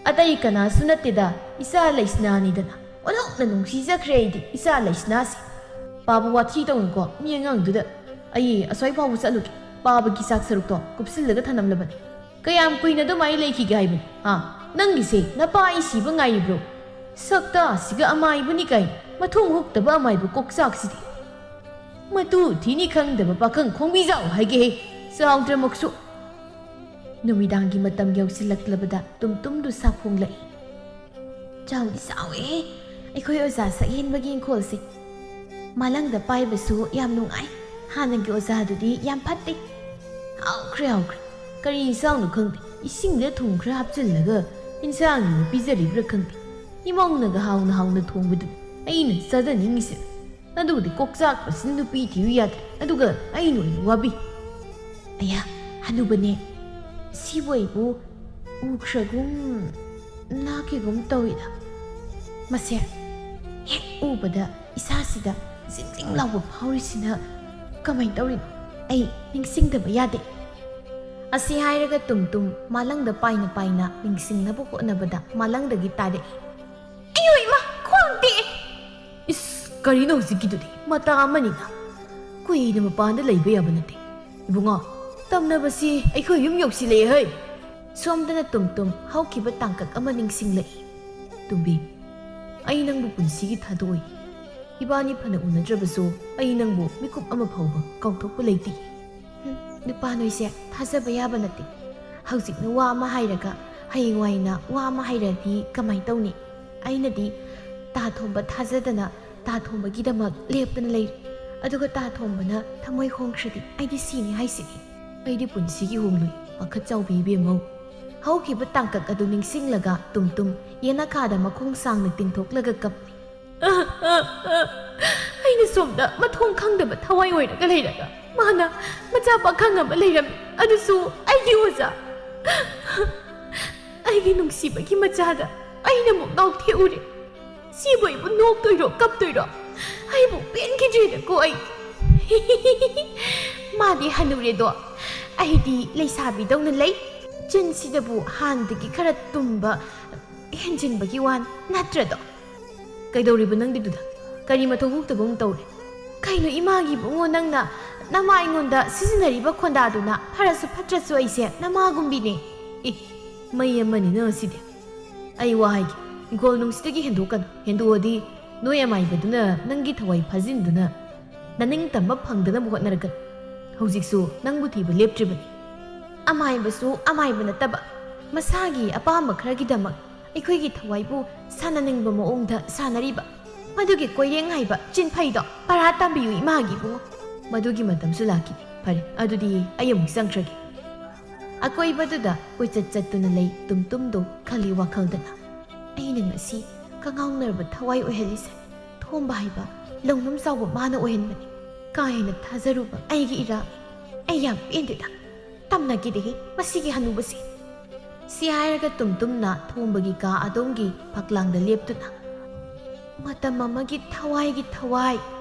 "ꯑꯇꯩ ꯀꯅꯥꯁꯨ ꯅꯠꯇꯦꯗ, ꯏꯆꯥ ꯂꯩꯁꯅꯥꯅꯤꯗꯅ꯫ ꯑꯣꯟꯊꯣꯛꯅ ꯅꯨꯡꯁꯤꯖꯈ꯭ꯔꯦ ꯑꯩꯗꯤ ꯏꯆꯥ ꯂꯩꯁꯅꯥꯁꯦ꯫" "ꯄꯥꯕ ꯋꯥꯊꯤ ꯇꯧꯅꯨꯀꯣ, ꯃꯤ ꯑꯉꯥꯡꯗꯨꯗ꯫ ꯑꯩ ꯑꯁ꯭ꯋꯥꯏ ꯐꯥꯎꯕ ꯆꯠꯂꯨꯒꯦ, ꯄꯥꯕꯒꯤ ꯆꯥꯛ ꯁꯔꯨꯛꯇꯣ ꯀꯨꯞꯁꯤꯜꯂꯒ ꯊꯅꯝꯂꯕꯅꯤ꯫ ꯀꯌꯥꯝ ꯀꯨꯏꯅ ꯑꯗꯨꯃꯥꯏꯅ ꯂꯩꯈꯤꯒꯦ ꯍꯥꯏꯕꯅꯤ? ꯍꯥ? ꯅꯪꯒꯤꯁꯦ ꯅꯄꯥ ꯑꯩ ꯁꯤꯕ ꯉꯥꯏꯔꯤꯕ꯭ꯔꯣ? ꯁꯛꯇꯥꯁꯤꯒ ꯑꯃꯥꯏꯕꯅꯤ ꯀꯥꯏꯅ, ꯃꯊꯣꯡ ꯍꯨꯛꯇꯕ ꯑꯃꯥꯏꯕ ꯀꯣꯛꯆꯥꯛꯁꯤꯗꯤ꯫ ꯃꯇꯨ ꯊꯤꯅꯤ ꯈꯪꯗꯕ ꯄꯥꯈꯪ ꯈꯣꯡꯕꯤꯖꯥꯎ ꯍꯥꯏꯒꯦꯍꯦ, ꯆꯥꯎꯗ꯭ꯔꯃꯛꯁꯨ꯫" ꯅꯨꯃꯤꯗꯥꯡꯒꯤ ꯃꯇꯝ ꯌꯧꯁꯤꯜꯂꯛꯂꯕꯗ ꯇꯨꯝꯇꯨꯝꯗꯨ ꯁꯥꯐꯣꯡꯂꯛꯏ꯫ "ꯆꯥꯎꯗꯤ ꯆꯥꯎꯋꯦꯍꯦ, ꯑꯩꯈꯣꯏ ꯑꯣꯖꯥ ꯁꯛꯍꯦꯟꯕꯒꯤ ꯏꯪꯈꯣꯜꯁꯦ꯫ ꯃꯥꯂꯪꯗ ꯄꯥꯏꯕꯁꯨ ꯌꯥꯝ ꯅꯨꯡꯉꯥꯏ꯫ ꯍꯥꯟꯅꯒꯤ ꯑꯣꯖꯥꯗꯨꯗꯤ ꯌꯥꯝ ꯐꯠꯇꯦ꯫ ꯍꯥꯎꯈ꯭ꯔꯦ, ꯍꯥꯎꯈ꯭ꯔꯦ꯫ ꯀꯔꯤ ꯏꯟꯁꯥꯡꯅꯣ ꯈꯪꯗꯦ, ꯏꯁꯤꯡꯗ ꯊꯨꯝ ꯈꯔ ꯍꯥꯞꯆꯤꯜꯂꯒ ꯏꯟꯁꯥꯡ ꯑꯣꯏꯅ ꯄꯤꯖꯔꯤꯕ꯭ꯔꯥ ꯈꯪꯗꯦ꯫ ꯏꯃꯧꯅꯒ ꯍꯥꯎꯅ ꯍꯥꯎꯅ ꯊꯣꯡꯕꯗꯨ ꯑꯩꯅ ꯆꯥꯖꯅꯤꯡꯉꯤꯁꯦ꯫ ꯑꯗꯨꯕꯨꯗꯤ ꯀꯣꯛꯆꯥꯛꯄꯁꯤꯅ ꯅꯨꯄꯤ ꯊꯤꯌꯨ ꯌꯥꯗ꯭ꯔꯦ, ꯑꯗꯨꯒ ꯑꯩꯅ ꯑꯣꯏꯅ ꯋꯥꯕꯤ꯫" "ꯑꯌꯥ, ꯍꯅꯨꯕꯅꯦ, ꯁꯤꯕꯨ ꯑꯩꯕꯨ ꯎꯈ꯭ꯔꯒꯨꯝ ꯂꯥꯛꯈꯤꯒꯨꯝ ꯇꯧꯏꯗ꯫ ꯃꯁꯦ ꯍꯦꯛ ꯎꯕꯗ ꯏꯁꯥꯁꯤꯗ ꯖꯤꯡ ꯖꯤꯡ ꯂꯥꯎꯕ ꯐꯥꯎꯔꯤꯁꯤꯅ ꯀꯃꯥꯏꯅ ꯇꯧꯔꯤꯅꯣ? ꯑꯩ ꯅꯤꯡꯁꯤꯡꯗꯕ ꯌꯥꯗꯦ꯫" ꯑꯁꯤ ꯍꯥꯏꯔꯒ ꯇꯨꯝ ꯇꯨꯝ ꯃꯥꯂꯪꯗ ꯄꯥꯏꯅ ꯄꯥꯏꯅ ꯅꯤꯡꯁꯤꯡꯅꯕ ꯍꯣꯠꯅꯕꯗ ꯃꯥꯂꯪꯗꯒꯤ ꯇꯥꯔꯛꯏ꯫ "ꯑꯌꯣ ꯏꯃꯥ, ꯈ꯭ꯋꯥꯡ ꯇꯦꯛꯑꯦ!" "ꯏꯁ, ꯀꯔꯤꯅꯣ ꯍꯧꯖꯤꯛꯀꯤꯗꯨꯗꯤ? ꯃꯇꯥ ꯑꯃꯅꯤꯅ꯫ ꯀꯨꯏꯅ ꯃꯄꯥꯟꯗ ꯂꯩꯕ ꯌꯥꯕ ꯅꯠꯇꯦ꯫ ꯏꯕꯨꯡꯉꯣ, ꯇꯝꯅꯕꯁꯤ ꯑꯩꯈꯣꯏ ꯌꯨꯝ ꯌꯧꯁꯤꯜꯂꯛꯑꯦ ꯍꯩ!" ꯁꯣꯝꯗꯅ ꯇꯨꯝ ꯇꯨꯝ ꯍꯧꯈꯤꯕ ꯇꯥꯡꯀꯛ ꯑꯃ ꯅꯤꯡꯁꯤꯡꯂꯛꯏ꯫ "ꯇꯨꯝꯕꯤ, ꯑꯩ ꯅꯪꯕꯨ ꯄꯨꯟꯁꯤꯒꯤ ꯊꯥꯗꯣꯛꯑꯣꯏ꯫ ꯏꯕꯥꯅꯤ ꯐꯅ ꯎꯅꯗ꯭ꯔꯕꯁꯨ ꯑꯩ ꯅꯪꯕꯨ ꯃꯤꯀꯨꯞ ꯑꯃ ꯐꯥꯎꯕ ꯀꯥꯎꯊꯣꯛꯄ ꯂꯩꯇꯦ꯫" "ꯍꯨꯝ, ꯅꯨꯄꯥ ꯅꯣꯏꯁꯦ ꯊꯥꯖꯕ ꯌꯥꯕ ꯅꯠꯇꯦ꯫ ꯍꯧꯖꯤꯛꯅ ꯋꯥ ꯑꯃ ꯍꯥꯏꯔꯒ ꯍꯌꯦꯡꯋꯥꯏꯅ ꯋꯥ ꯑꯃ ꯍꯥꯏꯔꯗꯤ ꯀꯃꯥꯏ ꯇꯧꯅꯤ? ꯑꯩꯅꯗꯤ ꯇꯥ ꯊꯣꯝꯕ ꯊꯥꯖꯗꯅ ꯇꯥ ꯊꯣꯝꯕꯒꯤꯗꯃꯛ ꯂꯦꯞꯇꯅ ꯂꯩꯔꯦ꯫ ꯑꯗꯨꯒ ꯇꯥ ꯊꯣꯝꯕꯅ ꯊꯃꯣꯏ ꯍꯣꯡꯈ꯭ꯔꯗꯤ ꯑꯩꯗꯤ ꯁꯤꯅꯤ ꯍꯥꯏꯁꯤꯅꯤ꯫ ꯑꯩꯗꯤ ꯄꯨꯟꯁꯤꯒꯤ ꯍꯣꯡꯂꯨꯏ, ꯄꯥꯈꯠ ꯆꯥꯎꯕꯤ ꯏꯕꯦꯝꯃꯧ꯫ ꯍꯧꯈꯤꯕ ꯇꯥꯡꯀꯛ ꯑꯗꯨ ꯅꯤꯡꯁꯤꯡꯂꯒ ꯇꯨꯝ ꯇꯨꯝ ꯌꯦꯅꯈꯥꯗ ꯃꯈꯣꯡ ꯁꯥꯡꯅ ꯇꯤꯡꯊꯣꯛꯂꯒ ꯀꯞꯂꯤ꯫ ꯑꯩꯅ ꯁꯣꯝꯗ ꯃꯊꯣꯡ ꯈꯪꯗꯕ ꯊꯋꯥꯏ ꯑꯣꯏꯔꯒ ꯂꯩꯔꯒ ꯃꯥꯅ ꯃꯆꯥ ꯄꯥꯈꯪ ꯑꯃ ꯂꯩꯔꯝꯃꯤ, ꯑꯗꯨꯁꯨ ꯑꯩꯒꯤ ꯑꯣꯖꯥ꯫ ꯑꯩꯒꯤ ꯅꯨꯡꯁꯤꯕꯒꯤ ꯃꯆꯥꯗ ꯑꯩꯅ ꯑꯃꯨꯛ ꯉꯥꯎꯊꯦꯛꯎꯔꯦ꯫ ꯁꯤꯕꯨ ꯑꯩꯕꯨ ꯅꯣꯛꯇꯣꯏꯔꯣ ꯀꯞꯇꯣꯏꯔꯣ? ꯑꯩꯕꯨ ꯄꯦꯟꯈꯤꯗ꯭ꯔꯦꯗꯀꯣ ꯑꯩ꯫ ꯃꯥꯗꯤ ꯍꯅꯨꯔꯦꯗꯣ, ꯑꯩꯗꯤ ꯂꯩꯁꯥꯕꯤꯗꯧꯅ ꯂꯩ꯫ ꯆꯤꯟꯁꯤꯗꯕꯨ ꯍꯥꯟꯅꯗꯒꯤ ꯈꯔ ꯇꯨꯝꯕ ꯍꯦꯟꯖꯤꯟꯕꯒꯤ ꯋꯥꯅꯤ ꯅꯠꯇ꯭ꯔꯗꯣ꯫ ꯀꯩꯗꯧꯔꯤꯕ ꯅꯪꯗꯤ ꯑꯗꯨꯗ? ꯀꯔꯤ ꯃꯊꯧ ꯍꯨꯛꯇꯕ ꯑꯃꯨꯛ ꯇꯧꯔꯦ? ꯀꯩꯅꯣ ꯏꯃꯥꯒꯤ ꯏꯕꯨꯡꯉꯣ, ꯅꯪꯅ ꯅꯃꯥ ꯑꯩꯉꯣꯟꯗ ꯁꯤꯖꯤꯟꯅꯔꯤꯕ ꯈꯣꯟꯗꯥꯗꯨꯅ? ꯐꯔꯁꯨ ꯐꯠꯇ꯭ꯔꯁꯨ ꯑꯩꯁꯦ ꯅꯃꯥꯒꯨꯝꯕꯤꯅꯦ꯫ ꯏ, ꯃꯩ ꯑꯃꯅꯤ ꯅꯪ ꯑꯁꯤꯗꯤ꯫ ꯑꯩ ꯋꯥ ꯍꯥꯏꯒꯦ, ꯏꯪꯈꯣꯜ ꯅꯨꯡꯁꯤꯗꯒꯤ ꯍꯦꯟꯗꯣꯛꯀꯅꯨ꯫ ꯍꯦꯟꯗꯣꯛꯑꯗꯤ ꯅꯣꯏ ꯑꯃꯥꯏꯕꯗꯨꯅ ꯅꯪꯒꯤ ꯊꯋꯥꯏ ꯐꯥꯖꯤꯟꯗꯨꯅ ꯅꯅꯤꯡ ꯇꯝꯕ ꯐꯪꯗꯅꯕ ꯍꯣꯠꯅꯔꯛꯀꯅꯤ꯫ ꯍꯧꯖꯤꯛꯁꯨ ꯅꯪꯕꯨ ꯊꯤꯕ ꯂꯦꯞꯇ꯭ꯔꯤꯕꯅꯤ꯫ ꯑꯃꯥꯏꯕꯁꯨ ꯑꯃꯥꯏꯕ ꯅꯠꯇꯕ, ꯃꯁꯥꯒꯤ ꯑꯄꯥꯝꯕ ꯈꯔꯒꯤꯗꯃꯛ ꯑꯩꯈꯣꯏꯒꯤ ꯊꯋꯥꯏꯕꯨ ꯁꯥꯟꯅꯅꯤꯡꯕ ꯃꯑꯣꯡꯗ ꯁꯥꯟꯅꯔꯤꯕ ꯃꯗꯨꯒꯤ ꯀꯣꯏꯔꯦꯡ ꯍꯥꯏꯕ ꯆꯤꯟꯐꯩꯗꯣ ꯄꯔꯥ ꯇꯝꯕꯤꯌꯨ ꯏꯃꯥꯒꯤ ꯏꯕꯨꯡꯉꯣ꯫ ꯃꯗꯨꯒꯤ ꯃꯇꯝꯁꯨ ꯂꯥꯛꯈꯤꯅꯤ꯫ ꯐꯔꯦ, ꯑꯗꯨꯗꯤ ꯑꯩ ꯑꯃꯨꯛ ꯆꯪꯈ꯭ꯔꯒꯦ꯫ ꯑꯀꯣꯏꯕꯗꯨꯗ ꯀꯣꯏꯆꯠ ꯆꯠꯇꯨꯅ ꯂꯩ ꯇꯨꯝꯇꯨꯝꯗꯣ ꯈꯜꯂꯤ ꯋꯥꯈꯜꯗꯅ꯫ ꯑꯩꯅ ꯉꯁꯤ ꯀꯉꯥꯎꯅꯔꯕ ꯊꯋꯥꯏ ꯑꯣꯏꯍꯜꯂꯤꯁꯦ ꯊꯣꯝꯕ ꯍꯥꯏꯕ ꯂꯧꯅꯝ ꯆꯥꯎꯕ ꯃꯥꯅ ꯑꯣꯏꯍꯟꯕꯅꯤ꯫ ꯀꯥ ꯍꯦꯟꯅ ꯊꯥꯖꯔꯨꯕ ꯑꯩꯒꯤ ꯏꯔꯥ꯫ ꯑꯩ ꯌꯥꯝ ꯄꯦꯟꯗꯦꯗ꯫ ꯇꯝꯅꯈꯤꯗꯦꯍꯦ ꯃꯁꯤꯒꯤ ꯍꯅꯨꯕꯁꯦ꯫ ꯁꯤ ꯍꯥꯏꯔꯒ ꯇꯨꯝꯇꯨꯝꯅ ꯊꯣꯝꯕꯒꯤ ꯀꯥ ꯑꯗꯣꯝꯒꯤ ꯐꯛꯂꯥꯡꯗ ꯂꯦꯞꯇꯨꯅ, "ꯃꯇꯝ ꯑꯃꯒꯤ ꯊꯋꯥꯏꯒꯤ ꯊꯋꯥꯏ,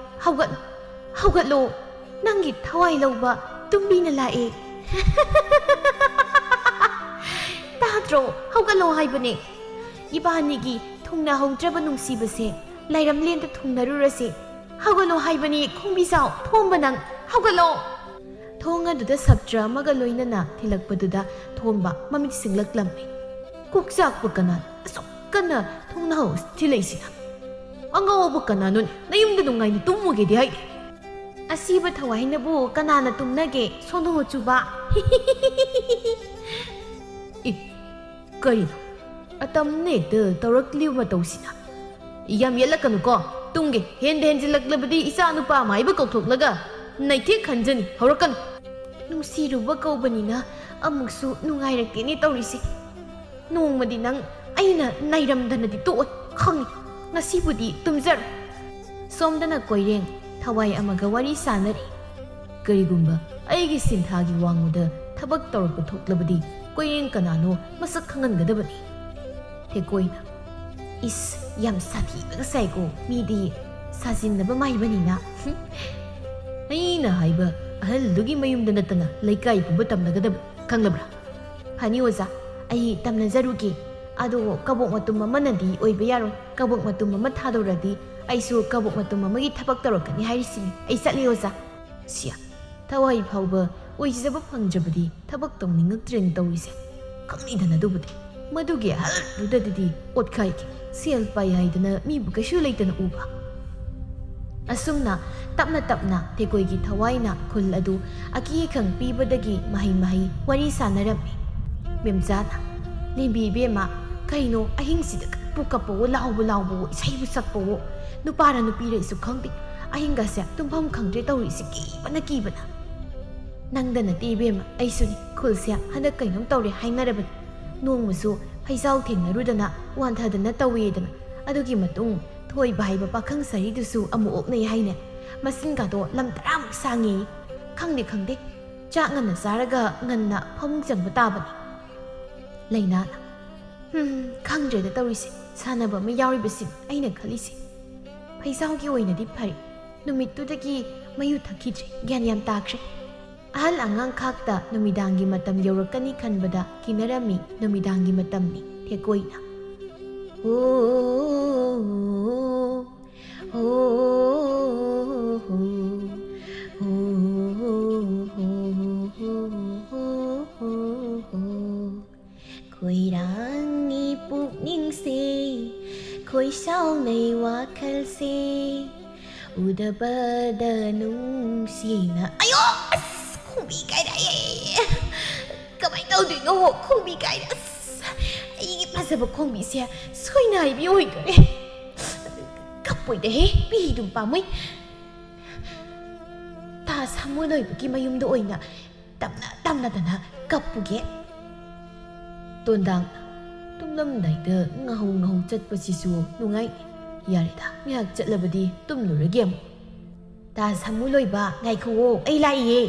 ꯍꯧꯒꯠꯂꯣ, ꯍꯧꯒꯠꯂꯣ, ꯅꯪꯒꯤ ꯊꯋꯥꯏ ꯂꯧꯕ ꯇꯨꯝꯕꯤꯅ ꯂꯥꯛꯑꯦ꯫ ꯇꯥꯗ꯭ꯔꯣ? ꯍꯧꯒꯠꯂꯣ ꯍꯥꯏꯕꯅꯦ꯫ ꯏꯕꯥꯅꯤꯒꯤ ꯊꯨꯡꯅꯍꯧꯗ꯭ꯔꯕ ꯅꯨꯡꯁꯤꯕꯁꯦ ꯂꯥꯏꯔꯝꯂꯦꯟꯗ ꯊꯨꯡꯅꯔꯨꯔꯁꯦ꯫ ꯍꯧꯒꯠꯂꯣ ꯍꯥꯏꯕꯅꯦ, ꯈꯣꯡꯕꯤꯖꯥꯎ, ꯊꯣꯝꯕ ꯅꯪ, ꯍꯧꯒꯠꯂꯣ!" ꯊꯣꯡ ꯑꯗꯨꯗ ꯁꯥꯇ꯭ꯔ ꯑꯃꯒ ꯂꯣꯏꯅꯅ ꯊꯤꯜꯂꯛꯄꯗꯨꯗ ꯊꯣꯝꯕ ꯃꯃꯤꯠ ꯁꯤꯡꯂꯛꯂꯝꯃꯤ꯫ ꯀꯣꯛ ꯆꯥꯛꯄ ꯀꯅꯥꯅꯣ ꯑꯁꯨꯛ ꯀꯟꯅ ꯊꯣꯡꯅꯥꯎ ꯊꯤꯜꯂꯛꯏꯁꯤꯅ? ꯑꯉꯥꯎꯕ ꯀꯅꯥꯅꯣꯅꯦ? ꯅꯌꯨꯝꯗ ꯅꯨꯡꯉꯥꯏꯅ ꯇꯨꯝꯃꯨꯒꯦꯗꯤ ꯍꯥꯏꯗꯦ꯫ ꯑꯁꯤꯕ ꯊꯋꯥꯏꯅꯕꯨ ꯀꯅꯥꯅ ꯇꯨꯝꯅꯒꯦ? ꯁꯣꯅꯣ ꯆꯨꯕ꯫ ꯏ, ꯀꯔꯤꯅꯣ? ꯑꯇꯝꯅ ꯍꯦꯛꯇ ꯇꯧꯔꯛꯂꯤꯕ ꯃꯇꯧꯁꯤꯅ꯫ ꯌꯥꯝ ꯌꯦꯠꯂꯛꯀꯅꯨꯀꯣ꯫ ꯇꯨꯡꯒꯤ ꯍꯦꯟꯗ ꯍꯦꯟꯖꯤꯜꯂꯛꯂꯕꯗꯤ ꯏꯆꯥ ꯅꯨꯄꯥ ꯃꯥꯏꯕ ꯀꯧꯊꯣꯛꯂꯒ ꯅꯩꯊꯦꯛ ꯈꯟꯖꯅꯤ꯫ ꯍꯧꯔꯛꯀꯅꯨ꯫ ꯅꯨꯡꯁꯤꯔꯨꯕ ꯀꯧꯕꯅꯤꯅ ꯑꯃꯨꯛꯁꯨ ꯅꯨꯡꯉꯥꯏꯔꯛꯇꯦꯅꯦ ꯇꯧꯔꯤꯁꯦ꯫ ꯅꯣꯡꯃꯗꯤ ꯅꯪ ꯑꯩꯅ ꯅꯩꯔꯝꯗꯅꯗꯤ ꯇꯣꯛꯑꯣꯏ ꯈꯪꯉꯤ꯫ ꯉꯁꯤꯕꯨꯗꯤ ꯇꯨꯝꯖꯔꯣ꯫ ꯁꯣꯝꯗꯅ ꯀꯣꯏꯔꯦꯡ ꯊꯋꯥꯏ ꯑꯃꯒ ꯋꯥꯔꯤ ꯁꯥꯟꯅꯔꯤ꯫ ꯀꯔꯤꯒꯨꯝꯕ ꯑꯩꯒꯤ ꯁꯤꯟꯊꯥꯒꯤ ꯋꯥꯡꯃꯗ ꯊꯕꯛ ꯇꯧꯔꯛꯄ ꯊꯣꯛꯂꯕꯗꯤ ꯀꯣꯏꯔꯦꯡ ꯀꯅꯥꯅꯣ ꯃꯁꯛ ꯈꯪꯍꯟꯒꯗꯕꯅꯤ꯫ ꯊꯦꯀꯣꯏꯅ, "ꯏꯁ, ꯌꯥꯝ ꯁꯥꯊꯤꯕꯒ ꯁꯥꯏꯀꯣ ꯃꯤꯗꯤ, ꯁꯥꯖꯤꯟꯅꯕ ꯃꯥꯏꯕꯅꯤꯅ꯫" ꯑꯩꯅ ꯍꯥꯏꯕ ꯑꯍꯜꯗꯨꯒꯤ ꯃꯌꯨꯝꯗ ꯅꯠꯇꯅ ꯂꯩꯀꯥꯏ ꯄꯨꯝꯕ ꯇꯝꯅꯒꯗꯕ, ꯈꯪꯂꯕ꯭ꯔꯥ? "ꯐꯅꯤ ꯑꯣꯖꯥ, ꯑꯩ ꯇꯝꯅꯖꯔꯨꯒꯦ꯫ ꯑꯗꯣ ꯀꯕꯣꯛ ꯃꯇꯨꯝ ꯑꯃꯅꯗꯤ ꯑꯣꯏꯕ ꯌꯥꯔꯣꯏ꯫ ꯀꯕꯣꯛ ꯃꯇꯨꯝ ꯑꯃ ꯊꯥꯗꯣꯔꯗꯤ ꯑꯩꯁꯨ ꯀꯕꯣꯛ ꯃꯇꯨꯝ ꯑꯃꯒꯤ ꯊꯕꯛ ꯇꯧꯔꯛꯀꯅꯤ ꯍꯥꯏꯔꯤꯁꯤꯅꯤ꯫ ꯑꯩ ꯆꯠꯂꯦ ꯑꯣꯖꯥ꯫" ꯁꯤꯌꯥ, ꯊꯋꯥꯏ ꯐꯥꯎꯕ ꯑꯣꯏꯖꯕ ꯐꯪꯗ꯭ꯔꯕꯗꯤ ꯊꯕꯛ ꯇꯧꯅꯤꯡꯉꯛꯇ꯭ꯔꯦꯅ ꯇꯧꯔꯤꯁꯦ꯫ ꯈꯪꯅꯤꯗꯅ ꯑꯗꯨꯕꯨꯗꯤ꯫ ꯃꯗꯨꯒꯤ ꯑꯍꯜꯗꯨꯗꯗꯤ ꯑꯣꯠꯈꯥꯏꯒꯦ꯫ ꯁꯦꯜ ꯄꯥꯏ ꯍꯥꯏꯗꯅ ꯃꯤꯕꯨ ꯀꯩꯁꯨ ꯂꯩꯇꯅ ꯎꯕ꯫ ꯑꯁꯨꯝꯅ ꯇꯞꯅ ꯇꯞꯅ ꯊꯦꯀꯣꯏꯒꯤ ꯊꯋꯥꯏꯅ ꯈꯨꯜ ꯑꯗꯨ ꯑꯀꯤ ꯑꯈꯪ ꯄꯤꯕꯗꯒꯤ ꯃꯍꯩ ꯃꯍꯩ ꯋꯥꯔꯤ ꯁꯥꯟꯅꯔꯝꯃꯤ꯫ ꯃꯦꯝꯆꯥꯅ, "ꯂꯦꯝꯕꯤ ꯏꯕꯦꯝꯃ, ꯀꯩꯅꯣ ꯑꯍꯤꯡꯁꯤꯗ ꯀꯞꯄꯨ ꯀꯞꯄꯋꯣ, ꯂꯥꯎꯕꯨ ꯂꯥꯎꯕꯋꯣ, ꯏꯁꯩꯕꯨ ꯁꯛꯄꯋꯣ, ꯅꯨꯄꯥꯔ ꯅꯨꯄꯤꯔ ꯑꯩꯁꯨ ꯈꯪꯗꯦ꯫ ꯑꯍꯤꯡꯒꯁꯦ ꯇꯨꯝꯐꯝ ꯈꯪꯗ꯭ꯔꯦ ꯇꯧꯔꯤꯁꯤ, ꯀꯤꯕꯅ ꯀꯤꯕꯅ꯫" "ꯅꯪꯗ ꯅꯠꯇꯦ ꯏꯕꯦꯝꯃ, ꯑꯩꯁꯨꯅꯤ꯫ ꯈꯨꯜꯁꯦ ꯍꯟꯗꯛ ꯀꯩꯅꯣꯝ ꯇꯧꯔꯦ ꯍꯥꯏꯅꯔꯕꯅꯤ꯫ ꯅꯣꯡꯃꯁꯨ ꯐꯩꯖꯥꯎ ꯊꯦꯡꯅꯔꯨꯗꯅ ꯋꯥꯟꯊꯗꯅ ꯇꯧꯋꯦꯗꯅ꯫ ꯑꯗꯨꯒꯤ ꯃꯇꯨꯡ ꯊꯣꯏꯕ ꯍꯥꯏꯕ ꯄꯥꯈꯪ ꯁꯥꯔꯤꯗꯨꯁꯨ ꯑꯃꯨꯛ ꯑꯣꯛꯅꯩ ꯍꯥꯏꯅꯦ꯫ ꯃꯁꯤꯡꯒꯗꯣ ꯂꯝ ꯇꯔꯥꯃꯨꯛ ꯁꯥꯡꯉꯦ꯫ ꯈꯪꯗꯦ, ꯈꯪꯗꯦ꯫ ꯆꯥꯛ ꯉꯟꯅ ꯆꯥꯔꯒ ꯉꯟꯅ ꯐꯃꯨꯡ ꯆꯪꯕ ꯇꯥꯕꯅꯤ꯫" ꯂꯩꯅꯥꯅ, "ꯍꯝ, ꯈꯪꯗ꯭ꯔꯦꯗ ꯇꯧꯔꯤꯁꯦ꯫ ꯁꯥꯟꯅꯕ ꯑꯃ ꯌꯥꯎꯔꯤꯕꯁꯤ ꯑꯩꯅ ꯈꯜꯂꯤꯁꯦ꯫ ꯐꯩꯖꯥꯎꯒꯤ ꯑꯣꯏꯅꯗꯤ ꯐꯔꯦ꯫ ꯅꯨꯃꯤꯠꯇꯨꯗꯒꯤ ꯃꯌꯨ ꯊꯛꯈꯤꯗ꯭ꯔꯦ꯫ ꯒ꯭ꯌꯥꯟ ꯌꯥꯝ ꯇꯥꯈ꯭ꯔꯦ꯫" ꯑꯍꯜ ꯑꯉꯥꯡ ꯈꯥꯛꯇ ꯅꯨꯃꯤꯗꯥꯡꯒꯤ ꯃꯇꯝ ꯌꯧꯔꯛꯀꯅꯤ ꯈꯟꯕꯗ ꯀꯤꯅꯔꯝꯃꯤ꯫ ꯅꯨꯃꯤꯗꯥꯡꯒꯤ ꯃꯇꯝꯅꯤ꯫ ꯊꯦꯀꯣꯏꯅ, "ꯑꯣ, ꯑꯣ, ꯑꯣ, ꯈꯣꯏꯔꯥꯡꯉꯤ ꯄꯨꯛꯅꯤꯡꯁꯦ, ꯈꯣꯏꯁꯥꯎꯅꯩ ꯋꯥꯈꯜꯁꯦ, ꯎꯗꯕꯗ ꯅꯨꯡꯁꯤꯅ꯫" ꯑꯌꯣ! ꯑꯁ! ꯈꯣꯡꯕꯤ ꯀꯥꯏꯔꯛꯑꯦ꯫ ꯀꯃꯥꯏꯅ ꯇꯧꯗꯣꯏꯅꯣ? ꯈꯣꯡꯕꯤ ꯀꯥꯏꯔꯦ꯫ ꯑꯁ! ꯑꯩꯒꯤ ꯐꯖꯕ ꯈꯣꯡꯕꯤꯁꯦ ꯁꯣꯏꯅꯥꯏꯕꯤ ꯑꯣꯏꯗꯣꯔꯦ꯫ ꯀꯞ-, ꯄꯣꯏꯗꯍꯦ, ꯄꯤꯗꯨꯝ ꯄꯥꯝꯃꯨꯏ꯫ ꯇꯥ ꯁꯥꯃꯨ ꯂꯣꯏꯕꯒꯤ ꯃꯌꯨꯝꯗ ꯑꯣꯏꯅ ꯇꯝꯅ ꯇꯝꯅꯗꯅ ꯀꯞꯄꯨꯒꯦ꯫ ꯇꯣꯟꯗꯥꯡ, ꯇꯨꯝꯂꯝꯗꯥꯏꯗ ꯉꯥꯍꯧ ꯉꯥꯍꯧ ꯆꯠꯄꯁꯤꯁꯨ ꯅꯨꯡꯉꯥꯏ꯫ ꯌꯥꯔꯦꯗ, ꯉꯥꯏꯍꯥꯛ ꯆꯠꯂꯕꯗꯤ ꯇꯨꯝꯂꯨꯔꯒꯦ ꯑꯃꯨꯛ꯫ ꯇꯥ ꯁꯥꯃꯨ ꯂꯣꯏꯕ, ꯉꯥꯏꯈꯨꯑꯣ, ꯑꯩ ꯂꯥꯛꯏꯌꯦ꯫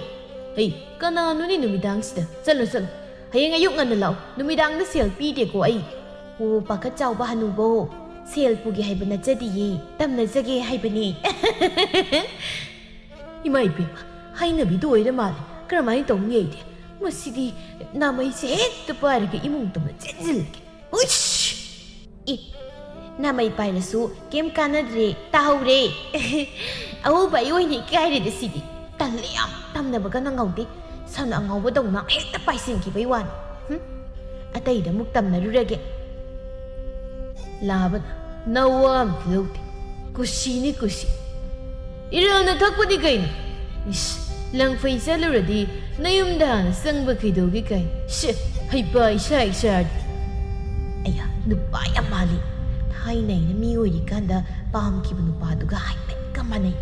ꯍꯩ, ꯀꯅꯥꯅꯣꯅꯦ ꯅꯨꯃꯤꯗꯥꯡꯁꯤꯗ? ꯆꯠꯂꯣ, ꯆꯠꯂꯣ, ꯍꯌꯦꯡ ꯑꯌꯨꯛ ꯉꯟꯅ ꯂꯥꯛꯑꯣ, ꯅꯨꯃꯤꯗꯥꯡꯗ ꯁꯦꯜ ꯄꯤꯗꯦꯀꯣ ꯑꯩ꯫ ꯑꯣ, ꯄꯥꯈꯠ ꯆꯥꯎꯕ ꯍꯅꯨꯕꯧ, ꯁꯦꯜ ꯄꯨꯒꯦ ꯍꯥꯏꯕ ꯅꯠꯆꯗꯤꯌꯦ, ꯇꯝꯅꯖꯒꯦ ꯍꯥꯏꯕꯅꯦ꯫ ꯏꯃꯥ ꯏꯕꯦꯝꯃ, ꯍꯩꯅꯕꯤꯗꯣ ꯑꯣꯏꯔ ꯃꯥꯜꯂꯦ꯫ ꯀꯔꯝꯍꯥꯏꯅ ꯇꯧꯅꯤ ꯑꯩꯗꯤ? ꯃꯁꯤꯗꯤ ꯅꯥꯃꯩꯁꯦ ꯍꯦꯛꯇ ꯄꯥꯏꯔꯒ ꯏꯃꯨꯡ ꯇꯝꯅ ꯆꯦꯟꯁꯤꯜꯂꯒꯦ꯫ ꯍꯨꯏꯁ! ꯏ, ꯅꯥꯃꯩ ꯄꯥꯏꯔꯁꯨ ꯀꯩꯝ ꯀꯥꯟꯅꯗ꯭ꯔꯦ, ꯇꯥꯍꯧꯔꯦ꯫ ꯑꯎꯕ ꯑꯩ ꯑꯣꯏꯅ ꯏꯀꯥꯏꯔꯦꯗ ꯁꯤꯗꯤ꯫ ꯇꯜꯂꯦ ꯌꯥꯝ, ꯇꯝꯅꯕꯒ ꯅꯪꯍꯧꯗꯦ꯫ ꯁꯟ ꯑꯉꯧꯕꯗꯧꯅ ꯍꯦꯛꯇ ꯄꯥꯏꯁꯤꯟꯈꯤꯕꯩ ꯋꯥꯅꯤ꯫ ꯍꯨꯝ? ꯑꯇꯩꯗ ꯑꯃꯨꯛ ꯇꯝꯅꯔꯨꯔꯒꯦ꯫ ꯂꯥꯕꯅ ꯅꯋꯥ ꯑꯝꯇ ꯂꯧꯗꯦ꯫ ꯀꯨꯁꯤꯅꯤ ꯀꯨꯁꯤ꯫ ꯏꯔꯦꯜꯅ ꯊꯛꯄꯗꯤ ꯀꯩꯅꯣ? ꯏꯁ, ꯂꯪꯐꯩ ꯆꯠꯂꯨꯔꯗꯤ ꯅꯌꯨꯝꯗ ꯍꯥꯟꯅ ꯆꯪꯕ ꯀꯩꯗꯧꯒꯦ ꯀꯥꯏꯅ꯫ ꯁꯦ, ꯍꯩꯄꯥ ꯏꯁꯥ ꯏꯁꯥꯗꯤ꯫ ꯑꯌꯥ, ꯅꯨꯄꯥ ꯌꯥꯝ ꯃꯥꯜꯂꯤ꯫ ꯊꯥꯏꯅ ꯑꯩꯅ ꯃꯤ ꯑꯣꯏꯔꯤꯀꯥꯟꯗ ꯄꯥꯝꯈꯤꯕ ꯅꯨꯄꯥꯗꯨꯒ ꯍꯥꯏꯐꯦꯠꯀ ꯃꯥꯟꯅꯩ꯫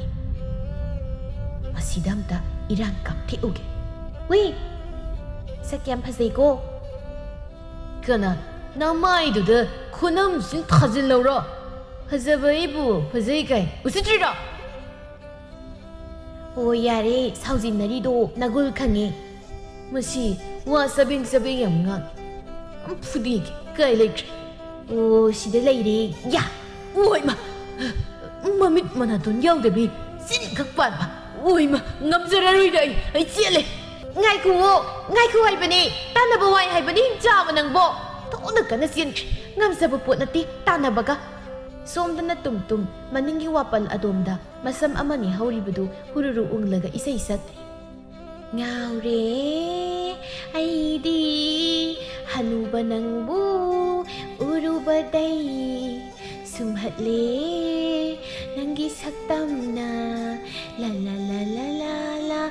ꯃꯁꯤꯗ ꯑꯝꯇ ꯏꯔꯥꯡ ꯀꯥꯞꯊꯦꯛꯎꯒꯦ꯫ ꯍꯨꯏ, ꯁꯛ ꯌꯥꯝ ꯐꯖꯩꯀꯣ꯫ ꯀꯅꯥ? ꯅꯃꯥꯏꯗꯨꯗ ꯈꯨꯅꯝꯁꯤꯡ ꯊꯥꯖꯤꯜꯂꯧꯔꯣ? ꯐꯖꯕ ꯑꯩꯕꯨ ꯐꯖꯩ ꯀꯥꯏ ꯎꯁꯤꯠꯇ꯭ꯔꯤꯔꯣ? ꯑꯣ, ꯌꯥꯔꯦ, ꯁꯥꯎꯖꯤꯟꯅꯔꯤꯗꯣ ꯅꯒꯨꯜ ꯈꯪꯉꯦ꯫ ꯃꯁꯤ ꯋꯥ ꯆꯕꯦꯡ ꯆꯕꯦꯡ ꯌꯥꯝ ꯉꯥꯡꯉꯤ꯫ ꯌꯥꯝ ꯐꯨꯗꯦꯒꯦ꯫ ꯀꯥꯏ ꯂꯩꯈ꯭ꯔꯦ? ꯑꯣ, ꯁꯤꯗ ꯂꯩꯔꯦ꯫ ꯌꯥ! ꯑꯣꯏꯃ! ꯃꯃꯤꯠ ꯃꯅꯥꯇꯣꯟ ꯌꯥꯎꯗꯕꯤ ꯆꯤꯟ ꯈꯛ ꯄꯥꯟꯕ꯫ ꯑꯣꯏꯃ! ꯉꯝꯖꯔꯔꯣꯏꯗ ꯑꯩ꯫ ꯑꯩ ꯆꯦꯜꯂꯦ꯫ ꯉꯥꯏꯈꯨꯑꯣ! ꯉꯥꯏꯈꯨ ꯍꯥꯏꯕꯅꯦ! ꯇꯥꯟꯅꯕ ꯋꯥꯏ ꯍꯥꯏꯕꯅꯤ, ꯆꯥꯕ ꯅꯪꯕꯣ! ꯊꯣꯛꯅ ꯀꯟꯅ ꯆꯦꯟꯈ꯭ꯔꯦ꯫ ꯉꯝꯖꯕ ꯄꯣꯠ ꯅꯠꯇꯦ ꯇꯥꯟꯅꯕꯒ꯫ ꯁꯣꯝꯗꯅ ꯇꯨꯝ ꯇꯨꯝ, ꯃꯅꯤꯡꯒꯤ ꯋꯥꯄꯜ ꯑꯗꯣꯝꯗ ꯃꯁꯝ ꯑꯃꯅꯤ ꯍꯧꯔꯤꯕꯗꯨ ꯍꯨꯔꯨꯔꯨ ꯎꯪꯂꯒ ꯏꯁꯩ ꯁꯛꯂꯤ꯫ ꯉꯥꯎꯔꯦ ꯑꯩꯗꯤ ꯍꯅꯨꯕ ꯅꯪꯕꯨ ꯎꯔꯨꯕꯗꯩ꯫ ꯁꯨꯝꯍꯠꯂꯦ ꯅꯪꯒꯤ ꯁꯛꯇꯝꯅ꯫ ꯂꯥ ꯂꯥ ꯂꯥ ꯂꯥ ꯂꯥ ꯂꯥ꯫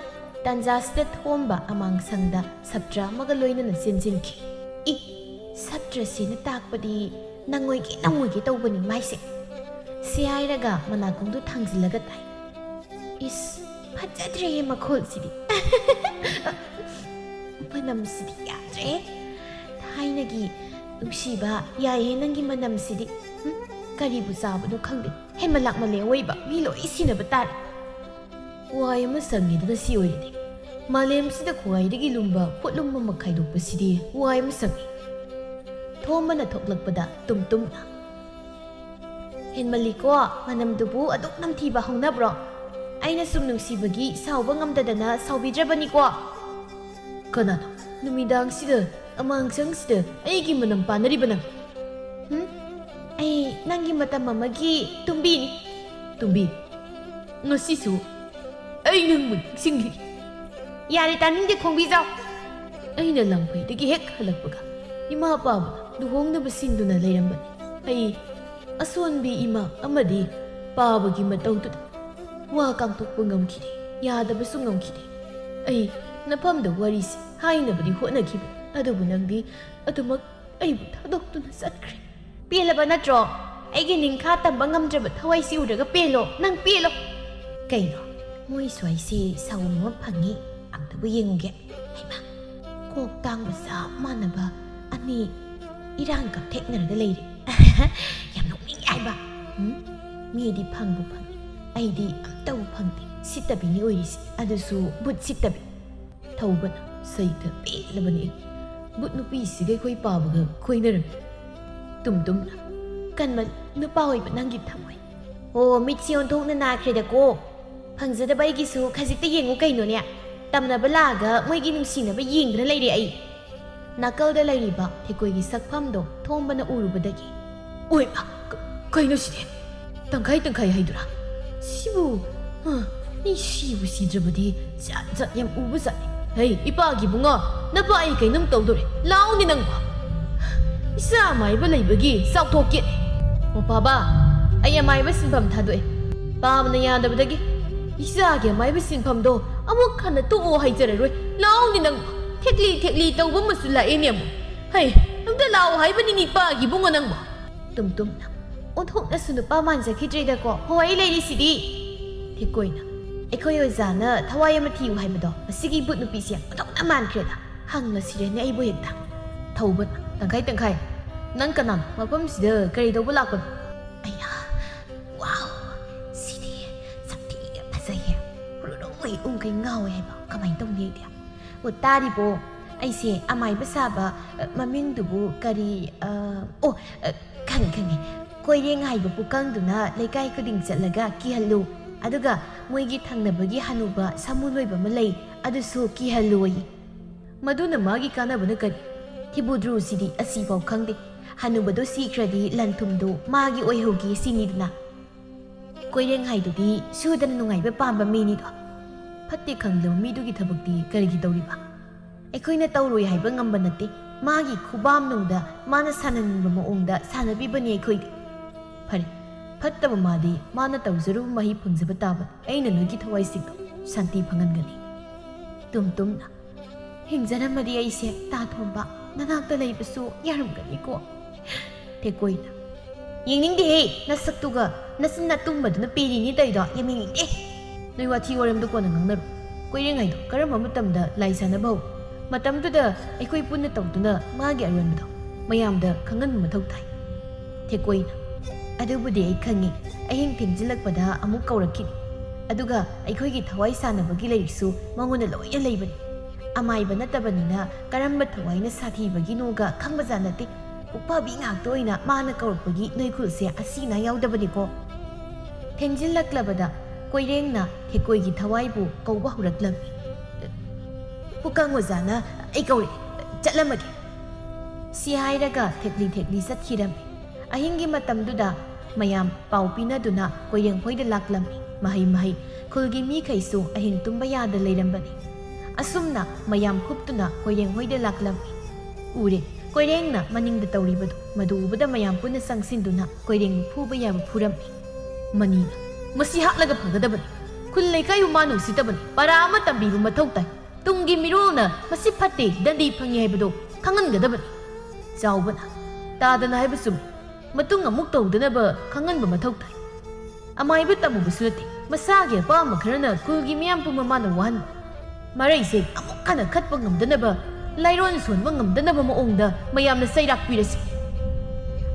ꯇꯥꯟꯖꯥꯁꯤꯗ ꯊꯣꯝꯕ ꯑꯃꯥꯡꯁꯪꯗ ꯁꯥꯇ꯭ꯔ ꯑꯃꯒ ꯂꯣꯏꯅꯅ ꯆꯦꯟꯁꯤꯟꯈꯤ꯫ ꯏ, ꯁꯥꯇ꯭ꯔꯁꯤꯅ ꯇꯥꯛꯄꯗꯤ ꯅꯪꯉꯣꯏꯒꯦ ꯅꯪꯉꯣꯏꯒꯦ ꯇꯧꯕꯅꯤ ꯃꯥꯏꯁꯦ꯫ ꯁꯤ ꯍꯥꯏꯔꯒ ꯃꯅꯥꯀꯣꯡꯗꯨ ꯊꯥꯡꯖꯤꯜꯂꯒ ꯇꯥꯏ꯫ ꯏꯁ, ꯐꯖꯗ꯭ꯔꯦꯍꯦ ꯃꯈꯣꯜꯁꯤꯗꯤ꯫ ꯃꯅꯝꯁꯤꯗꯤ ꯌꯥꯗ꯭ꯔꯦ꯫ ꯊꯥꯏꯅꯒꯤ ꯅꯨꯡꯁꯤꯕ, ꯌꯥꯏꯍꯦ ꯅꯪꯒꯤ ꯃꯅꯝꯁꯤꯗꯤ꯫ ꯍꯨꯝ, ꯀꯔꯤꯕꯨ ꯆꯥꯕꯅꯣ ꯈꯪꯗꯦ꯫ ꯍꯦꯟꯃꯟ ꯂꯥꯛꯃꯜꯂꯦ ꯑꯋꯣꯏꯕ꯫ ꯃꯤ ꯂꯣꯏ ꯁꯤꯅꯕ ꯇꯥꯔꯦ꯫ ꯋꯥꯏ ꯑꯃ ꯁꯪꯉꯦꯗꯅ ꯁꯤ ꯑꯣꯏꯔꯗꯤ꯫ ꯃꯥꯂꯦꯝꯁꯤꯗ ꯈ꯭ꯋꯥꯏꯗꯒꯤ ꯂꯨꯝꯕ ꯄꯣꯠꯂꯨꯝ ꯑꯃ ꯈꯥꯏꯗꯣꯛꯄꯁꯤꯗꯤ ꯋꯥꯏ ꯑꯃ ꯁꯪꯉꯦ꯫ ꯊꯣꯝꯕꯅ ꯊꯣꯛꯂꯛꯄꯗ ꯇꯨꯝꯇꯨꯝꯅ, "ꯍꯦꯟꯃꯜꯂꯤꯀꯣ, ꯃꯅꯝꯗꯨꯕꯨ ꯑꯗꯨꯛ ꯅꯝꯊꯤꯕ ꯍꯧꯅꯕ꯭ꯔꯣ? ꯑꯩꯅ ꯁꯨꯝ ꯅꯨꯡꯁꯤꯕꯒꯤ ꯁꯥꯎꯕ ꯉꯝꯗꯗꯅ ꯁꯥꯎꯕꯤꯗ꯭ꯔꯕꯅꯤꯀꯣ?" "ꯀꯅꯥꯅꯣ ꯅꯨꯃꯤꯗꯥꯡꯁꯤꯗ ꯑꯃꯥꯡꯁꯪꯁꯤꯗ ꯑꯩꯒꯤ ꯃꯅꯝ ꯄꯥꯅꯔꯤꯕ ꯅꯪ?" "ꯍꯨꯝ? ꯑꯩ ꯅꯪꯒꯤ ꯃꯇꯝ ꯑꯃꯒꯤ ꯇꯨꯝꯕꯤꯅꯤ꯫" "ꯇꯨꯝꯕꯤ? ꯉꯁꯤꯁꯨ ꯑꯩ ꯅꯪꯕꯨ ꯅꯤꯡꯁꯤꯡꯂꯤ꯫" "ꯌꯥꯔꯦ, ꯇꯥꯅꯤꯡꯗꯦ, ꯈꯣꯡꯕꯤꯖꯥꯎ!" "ꯑꯩꯅ ꯂꯥꯡꯐꯩꯗꯒꯤ ꯍꯦꯛ ꯍꯜꯂꯛꯄꯒ ꯏꯃꯥ ꯄꯥꯕꯅ ꯂꯨꯍꯣꯡꯅꯕ ꯁꯤꯟꯗꯨꯅ ꯂꯩꯔꯝꯕꯅꯤ꯫ ꯑꯩ ꯑꯁꯣꯟꯕꯤ ꯏꯃꯥ ꯑꯃꯗꯤ ꯄꯥꯕꯒꯤ ꯃꯇꯧꯗꯨꯗ ꯋꯥ ꯀꯥꯡꯊꯣꯛꯄ ꯉꯝꯈꯤꯗꯦ, ꯌꯥꯗꯕꯁꯨ ꯉꯝꯈꯤꯗꯦ꯫ ꯑꯩ ꯅꯐꯝꯗ ꯋꯥꯔꯤꯁꯤ ꯍꯥꯏꯅꯕꯗꯤ ꯍꯣꯠꯅꯈꯤꯕ, ꯑꯗꯨꯕꯨ ꯅꯪꯗꯤ ꯑꯗꯨꯃꯛ ꯑꯩꯕꯨ ꯊꯥꯗꯣꯛꯇꯨꯅ ꯆꯠꯈ꯭ꯔꯦ꯫" "ꯄꯦꯜꯂꯕ ꯅꯠꯇ꯭ꯔꯣ? ꯑꯩꯒꯤ ꯅꯤꯡꯈꯥ ꯇꯝꯕ ꯉꯝꯗ꯭ꯔꯕ ꯊꯋꯥꯏꯁꯤ ꯎꯔꯒ ꯄꯦꯜꯂꯣ, ꯅꯪ ꯄꯦꯜꯂꯣ꯫" "ꯀꯩꯅꯣ, ꯃꯣꯏ ꯁ꯭ꯋꯥꯏꯁꯦ ꯁꯥꯎ ꯑꯃ ꯐꯪꯉꯤ, ꯑꯝꯇꯕꯨ ꯌꯦꯡꯉꯨꯒꯦ꯫ ꯍꯩꯃꯥ, ꯀꯣꯛ ꯇꯥꯡꯕ ꯆꯞ ꯃꯥꯟꯅꯕ ꯑꯅꯤ ꯏꯔꯥꯡ ꯀꯞꯊꯦꯛꯅꯔꯒ ꯂꯩꯔꯦ꯫" "ꯌꯥꯝ ꯅꯣꯛꯅꯤꯡꯉꯦ ꯍꯥꯏꯕ꯫ ꯎꯝ? ꯃꯤꯗꯤ ꯐꯪꯕꯨ ꯐꯪꯉꯤ, ꯑꯩꯗꯤ ꯑꯝꯇꯕꯨ ꯐꯪꯗꯦ꯫ ꯁꯤꯠꯇꯕꯤꯅꯤ ꯑꯣꯏꯔꯤꯁꯦ, ꯑꯗꯨꯁꯨ ꯕꯨꯠ ꯁꯤꯠꯇꯕꯤ꯫" ꯊꯧꯕꯅ ꯁꯩꯇ ꯄꯦꯜꯂꯕꯅꯤ꯫ "ꯕꯨꯠ ꯅꯨꯄꯤꯁꯤꯒ ꯑꯩꯈꯣꯏ ꯄꯥꯕꯒ ꯀꯣꯏꯅꯔꯝꯃꯤ꯫" ꯇꯨꯝꯇꯨꯝꯅ, "ꯀꯟꯃꯜ, ꯅꯨꯄꯥ ꯑꯣꯏꯕ ꯅꯪꯒꯤ ꯊꯃꯣꯏ꯫ ꯑꯣ, ꯃꯤꯠꯁꯤ ꯑꯣꯟꯊꯣꯛꯅ ꯅꯥꯈ꯭ꯔꯦꯗꯀꯣ꯫ ꯐꯪꯖꯗꯕ ꯑꯩꯒꯤꯁꯨ ꯈꯖꯤꯛꯇ ꯌꯦꯡꯉꯨ ꯀꯩꯅꯣꯅꯦ꯫ ꯇꯝꯅꯕ ꯂꯥꯛꯑꯒ ꯃꯣꯏꯒꯤ ꯅꯨꯡꯁꯤꯅꯕ ꯌꯦꯡꯗꯨꯅ ꯂꯩꯔꯦ ꯑꯩ꯫" ꯅꯥꯀꯜꯗ ꯂꯩꯔꯤꯕ ꯊꯦꯀꯣꯏꯒꯤ ꯁꯛꯐꯝꯗꯣ ꯊꯣꯝꯕꯅ ꯎꯔꯨꯕꯗꯒꯤ, "ꯑꯣꯏꯃ, ꯀ-, ꯀꯩꯅꯣ ꯁꯤꯗꯤ? ꯇꯪꯈꯥꯏ ꯇꯪꯈꯥꯏ ꯍꯥꯏꯗꯨꯔꯥ? ꯁꯤꯕꯨ, ꯍ, ꯃꯤ ꯁꯤꯕꯨ ꯁꯤꯗ꯭ꯔꯕꯗꯤ ꯖꯥꯠ ꯖꯥꯠ ꯌꯥꯝ ꯎꯕ ꯖꯥꯠꯅꯤ꯫ ꯍꯩ, ꯏꯄꯥꯒꯤ ꯏꯕꯨꯡꯉꯣ, ꯅꯄꯥ ꯑꯩ ꯀꯩꯅꯣꯝ ꯇꯧꯗꯣꯔꯦ꯫ ꯂꯥꯎꯅꯦ ꯅꯪꯕꯣ꯫ ꯏꯆꯥ ꯑꯃꯥꯏꯕ ꯂꯩꯕꯒꯤ ꯆꯥꯎꯊꯣꯛꯀꯦ꯫ ꯑꯣ ꯄꯥꯕ, ꯑꯩ ꯑꯃꯥꯏꯕ ꯁꯤꯟꯐꯝ ꯊꯥꯗꯣꯛꯑꯦ꯫ ꯄꯥꯕꯅ ꯌꯥꯗꯕꯗꯒꯤ ꯏꯆꯥꯒꯤ ꯑꯃꯥꯏꯕ ꯁꯤꯟꯐꯝꯗꯣ ꯑꯃꯨꯛ ꯍꯟꯅ ꯇꯣꯛꯑꯣ ꯍꯥꯏꯖꯔꯔꯣꯏ꯫ ꯂꯥꯎꯅꯦ ꯅꯪꯕꯣ꯫ ꯊꯦꯛꯂꯤ ꯊꯦꯛꯂꯤ ꯇꯧꯕ ꯑꯃꯁꯨ ꯂꯥꯛꯑꯦꯅꯦ ꯑꯃꯨꯛ꯫ ꯍꯩ, ꯑꯝꯇ ꯂꯥꯛꯑꯣ ꯍꯥꯏꯕꯅꯤꯅꯦ ꯏꯄꯥꯒꯤ ꯏꯕꯨꯡꯉꯣ ꯅꯪꯕꯣ꯫" ꯇꯨꯝꯇꯨꯝꯅ, ꯑꯣꯟꯊꯣꯛꯅꯁꯨ ꯅꯨꯄꯥ ꯃꯥꯟꯖꯈꯤꯗ꯭ꯔꯦꯗꯀꯣ꯫ ꯍꯣ, ꯑꯩ ꯂꯩꯔꯤꯁꯤꯗꯤ꯫ ꯊꯦꯛꯀꯣꯏꯅ, ꯑꯩꯈꯣꯏ ꯑꯣꯖꯥꯅ ꯊꯋꯥꯏ ꯑꯃ ꯊꯤꯌꯨ ꯍꯥꯏꯕꯗꯣ, ꯃꯁꯤꯒꯤ ꯕꯨꯠ ꯅꯨꯄꯤꯁꯦ ꯑꯣꯟꯊꯣꯛꯅ ꯃꯥꯟꯈ꯭ꯔꯦꯗ꯫ ꯍꯪꯂꯁꯤꯔꯅꯦ ꯑꯩꯕꯨ ꯍꯦꯛꯇ꯫ ꯊꯧꯕꯅ, ꯇꯪꯈꯥꯏ ꯇꯪꯈꯥꯏ꯫ ꯅꯪ ꯀꯅꯥꯅꯣ? ꯃꯐꯝꯁꯤꯗ ꯀꯔꯤ ꯇꯧꯕ ꯂꯥꯛꯄꯅꯣ? ꯑꯩꯌꯥ, ꯋꯥꯎ, ꯁꯤꯗꯤ ꯁꯛꯇꯤ ꯌꯥꯝ ꯐꯖꯩꯌꯦ꯫ ꯍꯨꯔꯨꯔꯨ ꯎꯝꯈꯩ ꯉꯥꯎꯋꯦ ꯍꯥꯏꯕ꯫ ꯀꯃꯥꯏꯅ ꯇꯧꯅꯤ ꯑꯩꯗꯤ? ꯑꯣ, ꯇꯥꯔꯤꯕꯣ? ꯑꯩꯁꯦ ꯑꯃꯥꯏꯕ ꯁꯥꯕ, ꯑ, ꯃꯃꯤꯡꯗꯨꯕꯨ ꯀꯔꯤ, ꯑ, ꯑꯣ, ꯑ, ꯈꯪꯉꯦ, ꯈꯪꯉꯦ꯫ ꯀꯣꯏꯔꯦꯡ ꯍꯥꯏꯕ ꯄꯨꯀꯪꯗꯨꯅ ꯂꯩꯀꯥꯏ ꯈꯨꯗꯤꯡ ꯆꯠꯂꯒ ꯀꯤꯍꯜꯂꯨ꯫ ꯑꯗꯨꯒ ꯃꯣꯏꯒꯤ ꯊꯪꯅꯕꯒꯤ ꯍꯅꯨꯕ ꯁꯥꯃꯨ ꯂꯣꯏꯕ ꯑꯃ ꯂꯩ, ꯑꯗꯨꯁꯨ ꯀꯤꯍꯜꯂꯨꯌꯦ꯫ ꯃꯗꯨꯅ ꯃꯥꯒꯤ ꯀꯥꯟꯅꯕꯅ ꯀꯔꯤ? ꯊꯤꯕꯨꯗ꯭ꯔꯨꯁꯤꯗꯤ ꯑꯁꯤꯐꯥꯎ ꯈꯪꯗꯦ꯫ ꯍꯅꯨꯕꯗꯣ ꯁꯤꯈ꯭ꯔꯗꯤ ꯂꯟ ꯊꯨꯝꯗꯣ ꯃꯥꯒꯤ ꯑꯣꯏꯍꯧꯒꯦ ꯁꯤꯅꯤꯗꯅ꯫ ꯀꯣꯏꯔꯦꯡ ꯍꯥꯏꯗꯨꯗꯤ ꯁꯨꯗꯅ ꯅꯨꯡꯉꯥꯏꯕ ꯄꯥꯝꯕ ꯃꯤꯅꯤꯗꯣ꯫ ꯐꯠꯇꯦ ꯈꯪꯂꯕ ꯃꯤꯗꯨꯒꯤ ꯊꯕꯛꯇꯤ ꯀꯔꯤꯒꯤ ꯇꯧꯔꯤꯕ? ꯑꯩꯈꯣꯏꯅ ꯇꯧꯔꯣꯏ ꯍꯥꯏꯕ ꯉꯝꯕ ꯅꯠꯇꯦ꯫ ꯃꯥꯒꯤ ꯈꯨꯕꯥꯝꯅꯨꯡꯗ ꯃꯥꯅ ꯁꯥꯟꯅꯅꯤꯡꯕ ꯃꯑꯣꯡꯗ ꯁꯥꯟꯅꯕꯤꯕꯅꯤ ꯑꯩꯈꯣꯏꯗꯤ꯫ ꯐꯔꯦ, ꯐꯠꯇꯕ ꯃꯥꯗꯤ ꯃꯥꯅ ꯇꯧꯖꯔꯨꯕ ꯃꯍꯩ ꯐꯪꯖꯕ ꯇꯥꯕꯅꯤ꯫ ꯑꯩꯅ ꯅꯣꯏꯒꯤ ꯊꯋꯥꯏꯁꯤꯡꯗꯣ ꯁꯥꯟꯇꯤ ꯐꯪꯍꯟꯒꯅꯤ꯫ ꯇꯨꯝ ꯇꯨꯝꯅ ꯍꯤꯡꯖꯔꯝꯃꯗꯤ ꯑꯩꯁꯦ ꯇꯥ ꯊꯣꯝꯕ ꯅꯅꯥꯛꯇ ꯂꯩꯕꯁꯨ ꯌꯥꯔꯝꯒꯅꯤꯀꯣ꯫ ꯊꯦꯛꯀꯣꯏꯅ, ꯌꯦꯡꯅꯤꯡꯗꯦꯍꯦ ꯅꯁꯛꯇꯨꯒ, ꯅꯆꯤꯟ ꯅꯇꯨꯝꯕꯗꯨꯅ ꯄꯦꯔꯤꯅꯤ ꯇꯧꯔꯤꯗꯣ ꯌꯥꯝ ꯌꯦꯡꯅꯤꯡꯗꯦ꯫ ꯅꯣꯏ ꯋꯥꯊꯤ ꯋꯥꯔꯦꯝꯗꯣ ꯀꯣꯟꯅ ꯉꯥꯡꯅꯔꯣ꯫ ꯀꯣꯏꯔꯦꯡ ꯍꯥꯏꯗꯣ ꯀꯔꯝꯕ ꯃꯇꯝꯗ ꯂꯥꯏ ꯁꯥꯟꯅꯕ ꯍꯧ? ꯃꯇꯝꯗꯨꯗ ꯑꯩꯈꯣꯏ ꯄꯨꯟꯅ ꯇꯧꯗꯨꯅ ꯃꯥꯒꯤ ꯑꯔꯣꯟꯕꯗꯣ ꯃꯌꯥꯝꯗ ꯈꯪꯍꯟꯕ ꯃꯊꯧ ꯇꯥꯏ꯫ ꯊꯦꯛꯀꯣꯏꯅ, ꯑꯗꯨꯕꯨꯗꯤ ꯑꯩ ꯈꯪꯉꯤ꯫ ꯑꯍꯤꯡ ꯊꯦꯡꯖꯤꯜꯂꯛꯄꯗ ꯑꯃꯨꯛ ꯀꯧꯔꯛꯈꯤꯅꯤ꯫ ꯑꯗꯨꯒ ꯑꯩꯈꯣꯏꯒꯤ ꯊꯋꯥꯏ ꯁꯥꯟꯅꯕꯒꯤ ꯂꯥꯏꯔꯤꯛꯁꯨ ꯃꯉꯣꯟꯗ ꯂꯣꯏꯅ ꯂꯩꯕꯅꯤ꯫ ꯑꯃꯥꯏꯕ ꯅꯠꯇꯕꯅꯤꯅ ꯀꯔꯝꯕ ꯊꯋꯥꯏꯅ ꯁꯥꯊꯤꯕꯒꯤꯅꯣꯒ ꯈꯪꯕꯖꯥꯠ ꯅꯠꯇꯦ꯫ ꯎꯛꯄꯥꯕꯤ ꯉꯥꯛꯇ ꯑꯣꯏꯅ ꯃꯥꯅ ꯀꯧꯔꯛꯄꯒꯤ ꯅꯣꯏꯈꯨꯜꯁꯦ ꯑꯁꯤ ꯑꯅꯥ ꯌꯥꯎꯗꯕꯅꯤꯀꯣ꯫ ꯊꯦꯡꯖꯤꯜꯂꯛꯂꯕꯗ ꯀꯣꯏꯔꯦꯡꯅ ꯊꯦꯛꯀꯣꯏꯒꯤ ꯊꯋꯥꯏꯕꯨ ꯀꯧꯕ ꯍꯧꯔꯛꯂꯝꯃꯤ꯫ ꯄꯨꯀꯪ ꯑꯣꯖꯥꯅ ꯑꯩ ꯀꯧꯔꯛꯑꯦ, ꯆꯠꯂꯝꯃꯒꯦ꯫ ꯁꯤ ꯍꯥꯏꯔꯒ ꯊꯦꯛꯂꯤ ꯊꯦꯛꯂꯤ ꯆꯠꯈꯤꯔꯝꯃꯤ꯫ ꯑꯍꯤꯡꯒꯤ ꯃꯇꯝꯗꯨꯗ ꯃꯌꯥꯝ ꯄꯥꯎ ꯄꯤꯅꯗꯨꯅ ꯀꯣꯏꯔꯦꯡ ꯍꯣꯏꯗ ꯂꯥꯛꯂꯝꯃꯤ꯫ ꯃꯍꯩ ꯃꯍꯩ ꯈꯨꯜꯒꯤ ꯃꯤꯈꯩꯁꯨ ꯑꯍꯤꯡ ꯇꯨꯝꯕ ꯌꯥꯗ ꯂꯩꯔꯝꯕꯅꯤ꯫ ꯑꯁꯨꯝꯅ ꯃꯌꯥꯝ ꯍꯨꯞꯇꯨꯅ ꯀꯣꯏꯔꯦꯡ ꯍꯣꯏꯗ ꯂꯥꯛꯂꯝꯃꯤ꯫ ꯎꯔꯦ, ꯀꯣꯏꯔꯦꯡꯅ ꯃꯅꯤꯡꯗ ꯇꯧꯔꯤꯕꯗꯨ꯫ ꯃꯗꯨ ꯎꯕꯗ ꯃꯌꯥꯝ ꯄꯨꯟꯅ ꯆꯪꯁꯤꯟꯗꯨꯅ ꯀꯣꯏꯔꯦꯡꯕꯨ ꯐꯨꯕ ꯌꯥꯕ ꯐꯨꯔꯝꯃꯤ꯫ ꯃꯅꯤꯅ, "ꯃꯁꯤ ꯍꯥꯠꯂꯒ ꯐꯒꯗꯕꯅꯤ꯫ ꯈꯨꯜ ꯂꯩꯀꯥꯏꯕꯨ ꯃꯥꯅ ꯎꯁꯤꯠꯇꯕꯅꯤ꯫ ꯄꯔꯥ ꯑꯃ ꯇꯝꯕꯤꯕ ꯃꯊꯧ ꯇꯥꯏ꯫ ꯇꯨꯡꯒꯤ ꯃꯤꯔꯣꯜꯅ ꯃꯁꯤ ꯐꯠꯇꯦ, ꯗꯟꯗꯤ ꯐꯪꯉꯤ ꯍꯥꯏꯕꯗꯨ ꯈꯪꯍꯟꯒꯗꯕꯅꯤ꯫" ꯆꯥꯎꯕꯅ, "ꯇꯥꯗꯅ ꯍꯥꯏꯕ ꯆꯨꯝꯃꯤ꯫ ꯃꯇꯨꯡ ꯑꯃꯨꯛ ꯇꯧꯗꯅꯕ ꯈꯪꯍꯟꯕ ꯃꯊꯧ ꯇꯥꯏ꯫ ꯑꯃꯥꯏꯕ ꯇꯝꯃꯨꯕꯁꯨ ꯅꯠꯇꯦ, ꯃꯁꯥꯒꯤ ꯑꯄꯥꯝꯕ ꯈꯔꯅ ꯈꯨꯜꯒꯤ ꯃꯤꯌꯥꯝ ꯄꯨꯝꯕ ꯃꯥꯅ ꯋꯥꯍꯟꯕ꯫ ꯃꯔꯩꯁꯦ ꯑꯃꯨꯛ ꯍꯟꯅ ꯈꯠꯄ ꯉꯝꯗꯅꯕ, ꯂꯥꯏꯔꯣꯟ ꯁꯣꯟꯕ ꯉꯝꯗꯅꯕ ꯃꯑꯣꯡꯗ ꯃꯌꯥꯝꯅ ꯆꯩꯔꯥꯛ ꯄꯤꯔꯁꯤ꯫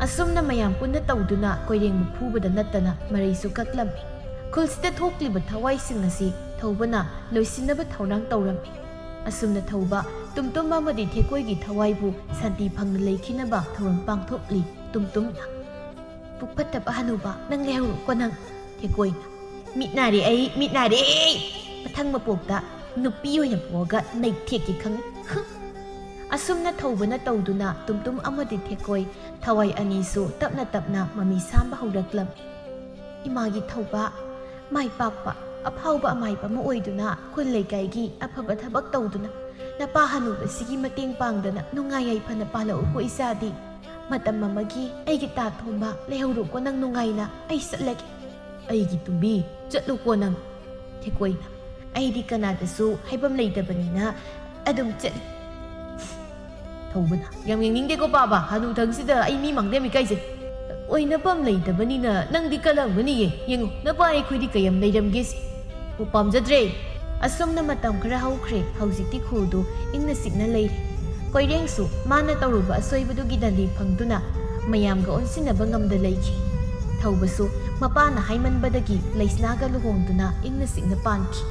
ꯑꯁꯨꯝꯅ ꯃꯌꯥꯝ ꯄꯨꯟꯅ ꯇꯧꯗꯨꯅ ꯀꯣꯏꯔꯦꯡꯕ ꯐꯨꯕꯗ ꯅꯠꯇꯅ ꯃꯔꯩꯁꯨ ꯀꯛꯂꯝꯃꯤ꯫ ꯈꯨꯜꯁꯤꯗ ꯊꯣꯛꯂꯤꯕ ꯊꯋꯥꯏꯁꯤꯡ ꯑꯁꯤ ꯊꯧꯕꯅ ꯂꯣꯏꯁꯤꯟꯅꯕ ꯊꯧꯔꯥꯡ ꯇꯧꯔꯝꯃꯤ꯫ ꯑꯁꯨꯝꯅ ꯊꯧꯕ, ꯇꯨꯝꯇꯨꯝ ꯑꯃꯗꯤ ꯊꯦꯛꯀꯣꯏꯒꯤ ꯊꯋꯥꯏꯕꯨ ꯁꯥꯟꯇꯤ ꯐꯪꯅ ꯂꯩꯈꯤꯅꯕ ꯊꯧꯔꯝ ꯄꯥꯡꯊꯣꯛꯂꯤ ꯇꯨꯝꯇꯨꯝꯅ꯫ "ꯄꯨꯛ ꯐꯠꯇꯕ ꯍꯅꯨꯕ, ꯅꯪ ꯂꯩꯍꯧꯔꯣꯀꯣ ꯅꯪ", ꯊꯦꯛꯀꯣꯏꯅ꯫ "ꯃꯤꯠ ꯅꯥꯔꯦ ꯑꯩ, ꯃꯤꯠ ꯅꯥꯔꯦ! ꯃꯊꯪ ꯃꯄꯣꯛꯇ ꯅꯨꯄꯤ ꯑꯣꯏꯅ ꯄꯣꯛꯑꯒ ꯅꯩꯊꯦꯛꯀꯦ ꯈꯪꯉꯤ꯫ ꯍꯨꯝ!" ꯑꯁꯨꯝꯅ ꯊꯧꯕꯅ ꯇꯧꯗꯨꯅ ꯇꯨꯝꯇꯨꯝ ꯑꯃꯗꯤ ꯊꯦꯛꯀꯣꯏ ꯊꯋꯥꯏ ꯑꯅꯤꯁꯨ ꯇꯞꯅ ꯇꯞꯅ ꯃꯃꯤ ꯁꯥꯝꯕ ꯍꯧꯔꯛꯂꯝꯃꯤ꯫ ꯏꯃꯥꯒꯤ ꯊꯧꯕ, ꯃꯥꯏ ꯄꯥꯛꯄ, ꯑꯐꯥꯎꯕ ꯑꯃꯥꯏꯕ ꯑꯃ ꯑꯣꯏꯗꯨꯅ ꯈꯨꯜ ꯂꯩꯀꯥꯏꯒꯤ ꯑꯐꯕ ꯊꯕꯛ ꯇꯧꯗꯨꯅ ꯅꯄꯥ ꯍꯅꯨꯕꯁꯤꯒꯤ ꯃꯇꯦꯡ ꯄꯥꯡꯗꯅ ꯅꯨꯡꯉꯥꯏ ꯌꯥꯏꯐꯅ ꯄꯥꯜꯂꯛꯎꯀꯣ ꯏꯆꯥꯗꯤ꯫ ꯃꯇꯝ ꯑꯃꯒꯤ ꯑꯩꯒꯤ ꯇꯥ ꯊꯣꯝꯕ, ꯂꯩꯍꯧꯔꯣꯀꯣ ꯅꯪ ꯅꯨꯡꯉꯥꯏꯅ, ꯑꯩ ꯆꯠꯂꯒꯦ꯫ "ꯑꯩꯒꯤ ꯇꯨꯝꯕꯤ, ꯆꯠꯂꯨꯀꯣ ꯅꯪ", ꯊꯦꯛꯀꯣꯏꯅ꯫ "ꯑꯩꯗꯤ ꯀꯅꯥꯗꯁꯨ ꯍꯥꯏꯐꯝ ꯂꯩꯇꯕꯅꯤꯅ ꯑꯗꯨꯝ ꯆꯠꯂꯤ"꯫ ꯊꯧꯕꯅ, "ꯌꯥꯝ ꯌꯦꯡꯅꯤꯡꯗꯦꯀꯣ ꯄꯥꯕ, ꯍꯅꯨꯊꯪꯁꯤꯗ ꯑꯩ ꯃꯤ ꯃꯥꯡꯗ ꯌꯥꯝ ꯏꯀꯥꯏꯖꯩ꯫ ꯑꯣꯏꯅꯐꯝ ꯂꯩꯇꯕꯅꯤꯅ ꯅꯪꯗꯤ ꯀꯜꯂꯝꯒꯅꯤꯌꯦ꯫ ꯌꯦꯡꯉꯨ, ꯅꯄꯥ ꯑꯩꯈꯣꯏꯗꯤ ꯀꯌꯥꯝ ꯂꯩꯔꯝꯒꯦꯁꯦ꯫ ꯄꯨ ꯄꯥꯝꯖꯗ꯭ꯔꯦ"꯫ ꯑꯁꯨꯝꯅ ꯃꯇꯝ ꯈꯔ ꯍꯧꯈ꯭ꯔꯦ꯫ ꯍꯧꯖꯤꯛꯇꯤ ꯈꯨꯜꯗꯨ ꯏꯪꯅ ꯆꯤꯛꯅ ꯂꯩꯔꯦ꯫ ꯀꯣꯏꯔꯦꯡꯁꯨ ꯃꯥꯅ ꯇꯧꯔꯨꯕ ꯑꯁꯣꯏꯕꯗꯨꯒꯤ ꯗꯟꯗꯤ ꯐꯪꯗꯨꯅ ꯃꯌꯥꯝꯒ ꯑꯣꯟꯁꯤꯟꯅꯕ ꯉꯝꯗ ꯂꯩꯈꯤ꯫ ꯊꯧꯕꯁꯨ ꯃꯄꯥꯅ ꯍꯥꯏꯃꯟꯕꯗꯒꯤ ꯂꯩꯁꯅꯥꯒ ꯂꯨꯍꯣꯡꯗꯨꯅ ꯏꯪꯅ ꯆꯤꯛꯅ ꯄꯥꯟꯈꯤ꯫